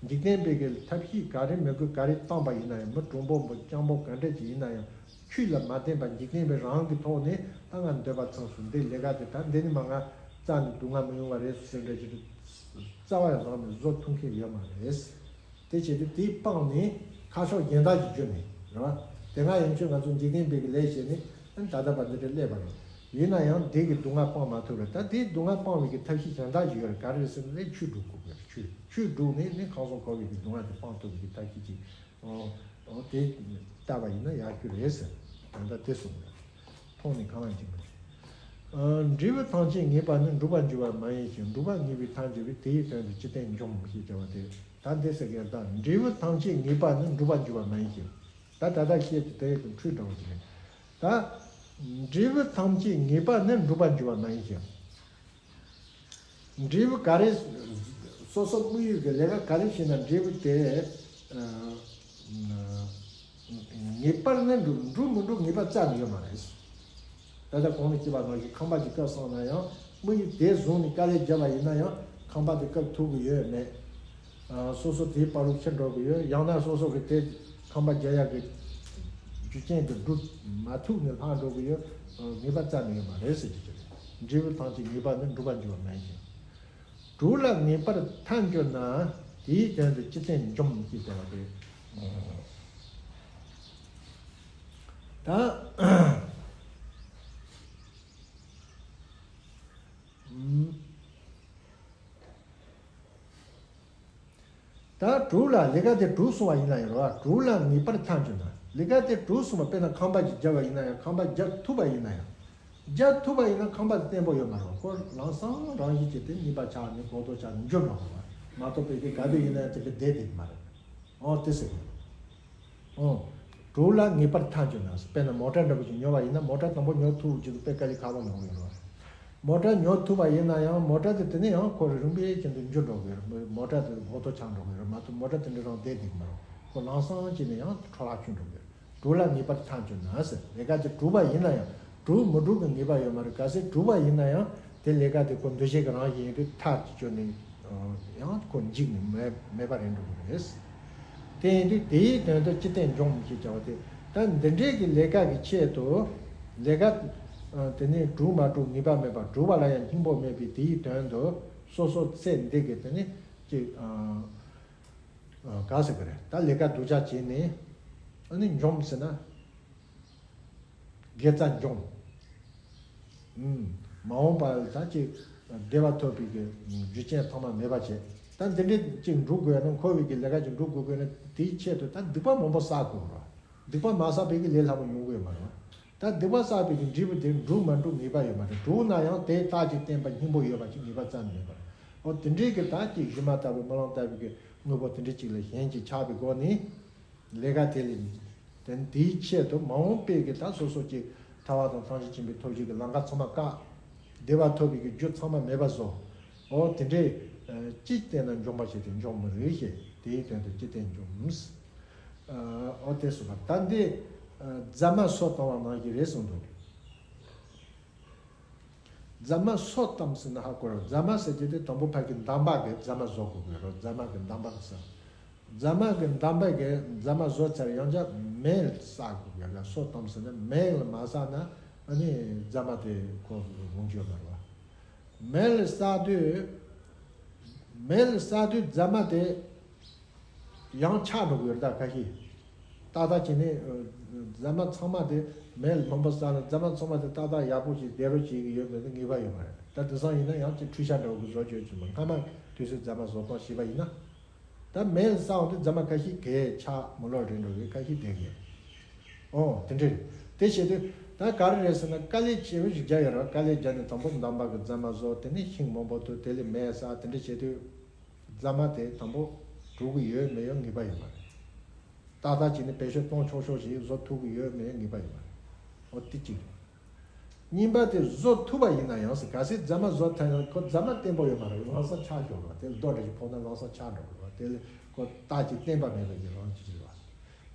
འཇིག་རྟེན་པའི་གི་ཐབས་ཤེས་ག་རེ་མི་དགོས་ག་རེ་བཏང་པ་ཡིན་ན་ཡང་། མི་གྲུང་པོ་མི་སྤྱང་པོ་ག་འདྲ་ཅིག་ཡིན་ན་ཡང་། ཆོས་ལ་མ་བརྟེན་པར་འཇིག་རྟེན་པའི་རང་གི་ཐོག་ནས་ད་ང་འདོད་པ་ཚིམས་སོང་། འདི་ལས་ཀ་དེ་ད་འདི་ནས་མར་ང་རྩ་ནས་སྡུག་བསྔལ་མི་ཡོང་བ་རེད་ཟེར་འདྲ་ཅིག་རྩ་བ་ཡང་རང་ནས་བཟོ་ཐུབ་མཁན་ཡོད་མ་རེད། དེ་བྱས་ཏེ་དེ་སྤངས་ནས་ཁ་ཕྱོགས་གཞན་དག་ཅིག་བསྒྱུར་ནས་རེད་བ། དེ་སྔ་ཡན་ཆོད་ང་ཚོ་འཇིག་རྟེན་པའི་གི་ལས་བྱས་ནས། ཨ་ནི་ད་ལྟ་བར་འདི་འདྲ་སླེབས་པ་རེད། ཡིན་ན་ཡང་འདི་གི་སྡུག་བསྔལ་སྤང་མ་ཐུབ་རེད། ད་དེའི་སྡུག་བསྔལ་སྤང་བའི་གི་ཐབས་ཤེས་གཞན་དག་ཅིག་ཡོད་རེད། ག་རེ་རེད་ཟེར་ན་ནི་ཆོས་སྒྲུབ་དགོས་པའི་ཆོས། ཆོས་བསྒྲུབས་ནས་ནི་ཁམས་གསུམ་འཁོར་བའི་གི་སྡུག་བསྔལ་དེ་སྤང་ཐུབ་པའི་གི་ཐབས་ཤེས་ཅིག་ཨོ། ཨོ་དེ་བལྟས་པ་ཡིན་ན་ཡག་རྒྱུ་རེད་ཟེར། ད་ལྟ་དེ་གསུངས་རེད། མཐོང་ནས་གང་ལ་འཇིགས་མི་འགྱུར། ཨ། འབྲས་བུ་ཐམས་ཅད་ངེས་པ་ནི། འགྲུབ་པར་འགྱུར་བ་མ་ཡིན་ཞིང་། འགྲུབ་པ་ངེས་པའི་ཐལ་འགྱུར་བས། དེ་ཡི་དོན་དུ་ཅི་སྟེ་འཇོམས། ཞེས་བྱ་བ་སྟེ། ད་འདི་ཟེར་གྱི་ཡོད། ད་འབྲས་བུ་ཐམས་ཅད་ངེས་པ་ནི། འགྲུབ་པར་འགྱུར་བ་མ་ཡིན་ཞིང་། ད་ད་ལྟ་བཤད་ཀྱི་དེ་ཡི་འཕྲོས་འདྲ་བོ་ཅིག་རེད། ད་འབྲས་བུ་ཐམས་ཅད་ངེས་པ་ནི། འགྲུབ་པར་འགྱུར་བ་མ་ཡིན་ཞིང་། འབྲས་བུ་ག་རེ། སོ་སོ་དམིགས་ཡུལ་གྱི་ལས་ཀ་ག་རེ་བྱས་ན་འབྲས་བུ་དེ། ཨ། ངེས་པར་ནི་འགྲུབ། འགྲུབ་མི་འགྲུབ་ངེས་པ་རྩ་ནས་ཡོད་མ་རེད། ད་ལྟ་གོང་ནས་བཤད་པ་ནང་བཞིན་ཁང་པ་ཅིག་བཀབ་སོང་ན་ཡང་དམིགས་ཡུལ་དེ་བཟུང་ནས་དཀའ་ལས་བརྒྱབ་པ་ཡིན་ན་ཡང་ཁང་པ་དེ་བཀབ་ཐུབ་ཀྱི་ཡོད་མེད། ཨ། སོ་སོ་དེའི་བར་དུ་ཤི་འགྲོ་གི་ཡོད། ཡང་ན་སོ་སོ་གི་དེ་ཁང་པ་རྒྱག་ཡག་གི་རྒྱུ་རྐྱེན་དེ་འགྲུབ་མ་ཐུབ་ནས་ལྷག་འགྲོ་གི་ཡོད། ངེས་པ་རྩ་ནས་ཡོད་མ་རེད་ཟེར་གྱི་ཅི་རེད། འབྲས་བུ་ཐམས་ཅད་ངེས་པ་ནི་འགྲུབ་པར་འགྱུར་བ་མིན་ཞིང་། དྲུག་ལ་ངེས་པར་ཐལ་འགྱུར་ན། དེའི་དོན་དུ་ཅི་སྟེ་འཇོམས་ཞེས་བྱ་བ་སྟེ། ད། ད་དྲུག་ལ་ལས་ཀ་དེ་གྲུབ་སོང་བ་ཡིན་ན་ཡང་རེད་བ། དྲུག་ལ་ངེས་པར་ཐལ་འགྱུར་ན། ལས་ཀ་དེ་གྲུབ་སོང་བ། དཔེར་ན་ཁང་པ་ཞིག་བརྒྱབ་པ་ཡིན་ན་ཡང་། ཁང་པ་བརྒྱབ་ཐུབ་པ་ཡིན་ན་ཡང་། བརྒྱབ་ཐུབ་པ་ཡིན་ན་ཁང་པ་དེ་བརྟན་པོ་ཡོད་མ་རེད། ཁོ་ལམ་སང་རང་བཞིན་གྱིས་དེ་ངེས་པ་ཆགས་ནས་གོག་རྡོག་ཆགས་ནས་འཇོམས་འགྲོ་དགོས་པ་མ་གཏོགས། དཔེ་དེ་ག་དུས་ཡིན་ན་ཡང་དེ་འདྲ་བསྡད་དེ་མ་རེད། ཨོ་དེ་ཟེར་གི། ཨོ། དྲུག་ལ་ངེས་པར་ཐལ་འགྱུར་ན། དཔེར་ན་མོ་ཊ་འདྲ་པོ་ཞིག་ཉོ་བ་ཡིན་ན། མོ་ཊ་དང་པོ་ཉོ་ཐུབ་རྒྱུ་དེ་དཔེ་དཀའ་ལས་ཁག་པོ་ཡོང་གི་རེད། མོ་ཊ་ཉོ་ཐུབ་པ་ཡིན་ན་ཡང་། མོ་ཊ་དེ་དེ་ནས་ཡང་ཁོ་རིམ་པས་ཀྱིས་འདི་འགྱུར་འགྲོ་གི་རེད། མོ་ཊ་དེ་གོག་རྡོག་ཆགས་འགྲོ་གི་རེད་མ་གཏོགས། མོ་ཊ་དེ་འདྲ་རང་བསྡད་བསྡད་ཀྱི་མ་རེད། ཁོ་ལམ་སང་བྱས་ནས་ཡང་འཕྲོ་བརླག་ཕྱིན་འགྲོ་གི་རེད། དྲུག་ལ་ངེས་པར་ཐལ་འགྱུར་ན་ཟེར། ལས་ཀ་དེ་གྲུབ་པ་ཡིན་ན་ཡང་། གྲུབ་མི་གྲུབ་ཀྱི་ངེས་པ་ཡོད་མ་རེད། གལ་སྲིད་གྲུབ་པ་ཡིན་ན་ཡང་དེ་ལས་ཀ་དེ་ཁོ་འདུ་བྱེད་ཀྱི་རང་བཞིན་ཡིན་དུས་མཐར་གྱིས་ཁྱོན་ནས་ཡང་ཁོ་འཇིག་ནས་མེད་མེད་པ་རེད་འགྲོ་གི་རེད། དེ་ཡིན་དུས་དེའི་དོན་དུ་ཅི་སྟེ་འཇོམས་ཞེས་བྱ་བ་སྟེ། ད་འདི་འདྲའི་གི་ལས་ཀ་གི་ཆེད་དུ། ལས་ཀ་དེ་ནི་གྲུབ་མ་གྲུབ་ངེས་པ་མེད་པ། གྲུབ་པ་ལ་ཡང་སྙིང་པོ་མེད་པའི་དེའི་དོན་དུ་སོ་སོ་ཚེ་འདི་གི་དེ་ནི་ཅིག་ཨ། ཨ། ག་ཟེར་གི་རེད། ད་ལས་ཀ་སྡུག་ཅག་བྱས་ནས། ཨ་ནི་འཇོམས་ཟེར་ན། དགེ་རྩ་འཇོམས། ཨུམ། མ་འོངས་པ་ལ་ད་ཅིག་བདེ་བ་ཐོབ་པའི་གི་རྒྱུ་རྐྱེན་ཚང་མ་མེད་པ་བྱས། ད་འདི་འདྲའི་ཅིག་འགྲུབ་དགོས་ན། འཁོར་བའི་གི་ལས་ཀ་ཅིག་འགྲུབ་དགོས་དགོས་ན། དེའི་ཆེད་དུ་ད་སྡིག་པ་མང་པོ་བསགས་དགོས་རེད། སྡིག་པ་མ་བསགས་པའི་གི་ལས་སླ་པོ་ཡོང་གི་ཡོད་མ་རེད། ད་སྡིག་པ་བསགས་པའི་གི་འབྲས་བུ་དེ་འགྲུབ་མ་འགྲུབ་ངེས་པ་ཡོད་མ་རེད། གྲུབ་ན་ཡང་དེ་རྟགས་ཅིག་བསྟན་པ་སྙིང་པོ་ཡོད་པ་ཅིག་ངེས་པ་རྩ་ནས་མེད་པ་རེད། འོ་དེ་འདྲའི་གི་ད་ཅིག་གཞི་མ་ལྟ་བུ་རྨི་ལམ་ལྟ་བུའི་གི་དངོས་པོ་དེ་འདྲ་ཅིག་ལ་ཞེན་ཅིང་ཆགས་པའི་སྒོ་ནས། ལས་ཀ་དེ་ལས། དེ་དེའི་ཆེད་དུ་མ་འོངས་པའི་གི་ད་སོ་སོ་ཅིག་ཐར་པ་དང་ཐམས་ཅད་མཁྱེན་པའི་ཐོབ་བྱའི་གི་ལམ་ཁ་ཚང་མ་བཀག་བདེ་བ་ཐོབ་པའི་གི་རྒྱུ་ཚང་མ་མེད་པ་བཟོ། འོ་དེ་འདྲའི་ཅིག་བསྟན་ན་འཇོམས་པ་ཞིག་དེ་འཇོམས་མི་རུང་ཞེས། དེའི་དོན་དུ་ཅི་སྟེ་འཇོམས། འོ་དེ་གསུངས་པ། ད་འདི་རྫ་མ་སོ་བཏང་བ་ནང་བཞིན་རེད་གསུངས་འདུག་རྫ་མ་སོ་བཏང་ཟེར་ན་ཧ་གོ་རེད། རྫ་མ་ཟེར་རྒྱུ་དེ་དང་པོ་ཕ་གི་འདམ་བག་གི་རྫ་མ་བཟོ་དགོས་ཀྱི་རེད། རྫ་མ་གི་འདམ་བག་ཟེར། རྫ་མ་གི་འདམ་བག་གི་རྫ་མ་བཟོ་ཚར་ཡང་བསྐྱར་མེ་ལ་བསྲེག་དགོས་ཀྱི་རེད། སོ་བཏང་ཟེར་ན་མེ་ལ་མ་བསྲེགས་ན་ཨ་ནི་རྫ་མ་དེ་ཁོ་ལོངས་སྤྱོད་མ་རེད་བ། མེ་ལ་བསྲེག་དུས། མེ་ལ་བསྲེག་དུས་རྫ་མ་དེ་ཡང་ཆག་འགྲོ་གི་ཡོད་རེད་ད་ཁ་ཤས། ཏག་ཏག་བྱས་ནས་རྫ་མ་ཚང་མ་དེ་མེ་ལ་མང་པོ་བསྲེགས་ན་རྫ་མ་ཚང་མ་དེ་ཏག་ཏག་ཡག་པོ་ཞིག་བདེ་རུ་བྱེད་ཀྱི་ཡོད་མེད་དེ་ངེས་པ་ཡོད་མ་རེད། ད་དེང་སང་ཡིན་ན་ཡང་ཅིག་འཕྲུལ་ཆས་འདྲ་བོ་གི་བཟོ་བཅོས་བྱས་མ། སྔ་མ་དུས་ཚོད་རྫ་མ་བཟོ་སྟངས་ཤེས་པ་ཡིན་ན། ད་མེ་ལ་བསྲེགས་དུས་རྫ་མ་ཁ་ཤས་གས་ཆག་མི་ལོ་རེ་འགྲོ་གི་ཁ་ཤས་བསྡད་གི། ཨོ་དེ་འདྲ་རེད། དེ་བྱེད་དུས་ད་ག་རེ་རེད་ཟེར་ན། དཀའ་ལས་ཆེན་པོ་ཞིག་རྒྱག་ཡོད་རེད། དཀའ་ལས་རྒྱག་ནས་དང་པོ་འདམ་བག་གི་རྫ་མ་བཟོ། དེ་ནས་ཤིང་མང་པོ་བཏོན། དེ་ལས་མེ་བསྲེགས། དེ་འདྲ་བྱེད་དུས། རྫ་མ་དེ་དང་པོ་གྲུབ་ཀྱི་ཡོད་མེད་ཡང་ངེས་པ་ཡོད་མ་རེད། ཏག་ཏག་བྱས་ནས་བེད་སྤྱོད་གཏོང་ཆོག་ཆོག་ཞིག་བཟོ་ཐུབ་ཀྱི་ཡོད་མེད་ཡང་ངེས་པ་ཡོད་མ་རེད། འོ་དེ་གཅིག་རེད། གཉིས་པ་དེ་བཟོ་ཐུབ་པ་ཡིན་ན་ཡང་ཟེར། གལ་སྲིད་རྫ་མ་བཟོ་ཐུབ་ན་ཁོ་རྫ་མ་བརྟན་པོ་ཡོད་མ་རེད། ལམ་སང་ཆག་འགྲོ་རེད་བ། དེ་ལ་རྡོ་འདྲ་ཞིག་ཕོག་ན་ལམ་སང་ཆག་འགྲོ་རེད་བ། དེ་ལ་ཁོ་རྟགས་ཅིག་བརྟན་པ་མེད་པའི་གི་རང་ཅིག་རེད་བ།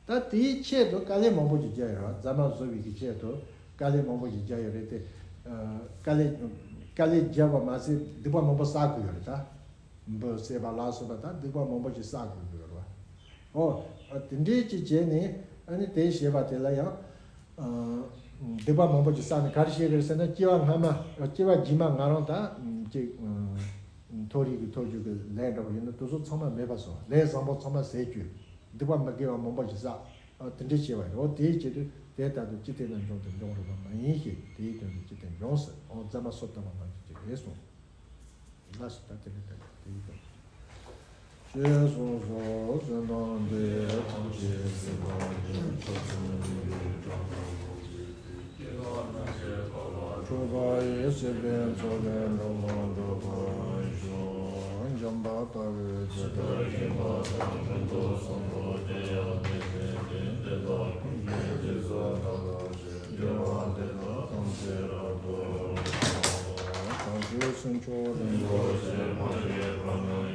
ད་དེའི་ཆེད་དུ་དཀའ་ལས་མང་པོ་ཞིག་རྒྱག་ཡོད་རེད་བ། རྫ་མ་བཟོ་བའི་གི་ཆེད་དུ་དཀའ་ལས་མང་པོ་ཞིག་རྒྱག་ཡོད་རེད་དེ། ཨ། དཀའ་ལས་དཀའ་ལས་བརྒྱབ་པ་མ་ཟད་སྡིག་པ་མང་པོ་བསགས་དགོས་ཡོད་རེད་ད། འབུ་བསད་པ་ལ་སོགས་པ་དང་སྡིག་པ་མང་པོ་ཞིག་བསགས་དགོས་ཀྱི་ཡོད་རེད་བ། ཨོ། ཨ། དེ་འདྲའི་ཅིག་བྱས་ནས་ཨ་ནི་དེ་བྱས་པ་དེ་ལ་ཡང་། ཨ། སྡིག་པ་མང་པོ་ཞིག་བསགས་ནས་ག་རེ་བྱེད་ཀྱི་རེད་ཟེར་ན། སྐྱེ་བ་སྔ་མ། སྐྱེ་བ་རྗེས་མ་ང་རང་ད་ཅིག་མཐོ་རིས་ཀྱི་ཐོབ་བྱའི་གི་ལས་འདྲ་བོ་ཡིན་ན་དེ་ཚོ་ཚང་མ་མེད་པ་བཟོ། ལས་བཟང་པོ་ཚང་མ་ཟད་བཅུག་སྡིག་པ་མི་དགེ་བ་མང་པོ་ཞིག་བསགས། ཨ། དེ་འདྲ་བྱས་པ་རེད། ཨོ་དེའི་ཆེད་དུ་དེ་ལྟར་དུ་ཅི་སྟེ་ན་འཇོམས་ཏེ་འཇོམས་རིགས་པ་མ་ཡིན་ཞེས། དེའི་དོན་དུ་ཅི་སྟེ་འཇོམས་ཟེར། ཨོ་རྫ་མ་སོ་བཏང་བ་ནང་བཞིན་ཅིག་རེད་གསུངས། ལགས་སོ། ད་དེ་ནས་ད་དེའི་དོན། ཞེས་གསུངས་སོ། གསོན་དང་བདེ་ཐམས་ཅད་སྲིད་པ་ཉིད། ཕྱོགས་བཅུ་མི་མཐུན་པའི་འགྲོ་ཀུན་སྤྱོད་པའི་ཕྱིར། འཁྲུལ་པ་ཡི་སྲིད་པའི་མཚོ་ལས་འགྲོ་མ་འགྲོ་བར་ཤོག་འཇམ་དཔལ་དཔའ་བོས་ཇི་ལྟར་མཁྱེན་པ་དང་། ཀུན་ཏུ་བཟང་པོ་དེ་ཡང་དེ་བཞིན་ཏེ། དེ་དག་ཀུན་གྱི་རྗེས་སུ་བདག་སློབ་ཅིང་། དགེ་བ་འདི་དག་ཐམས་ཅད་རབ་ཏུ་བསྔོ། བྱང་ཆུབ་སེམས་མཆོག་རིན་པོ་ཆེ། མ་སྐྱེས་པ་རྣམས་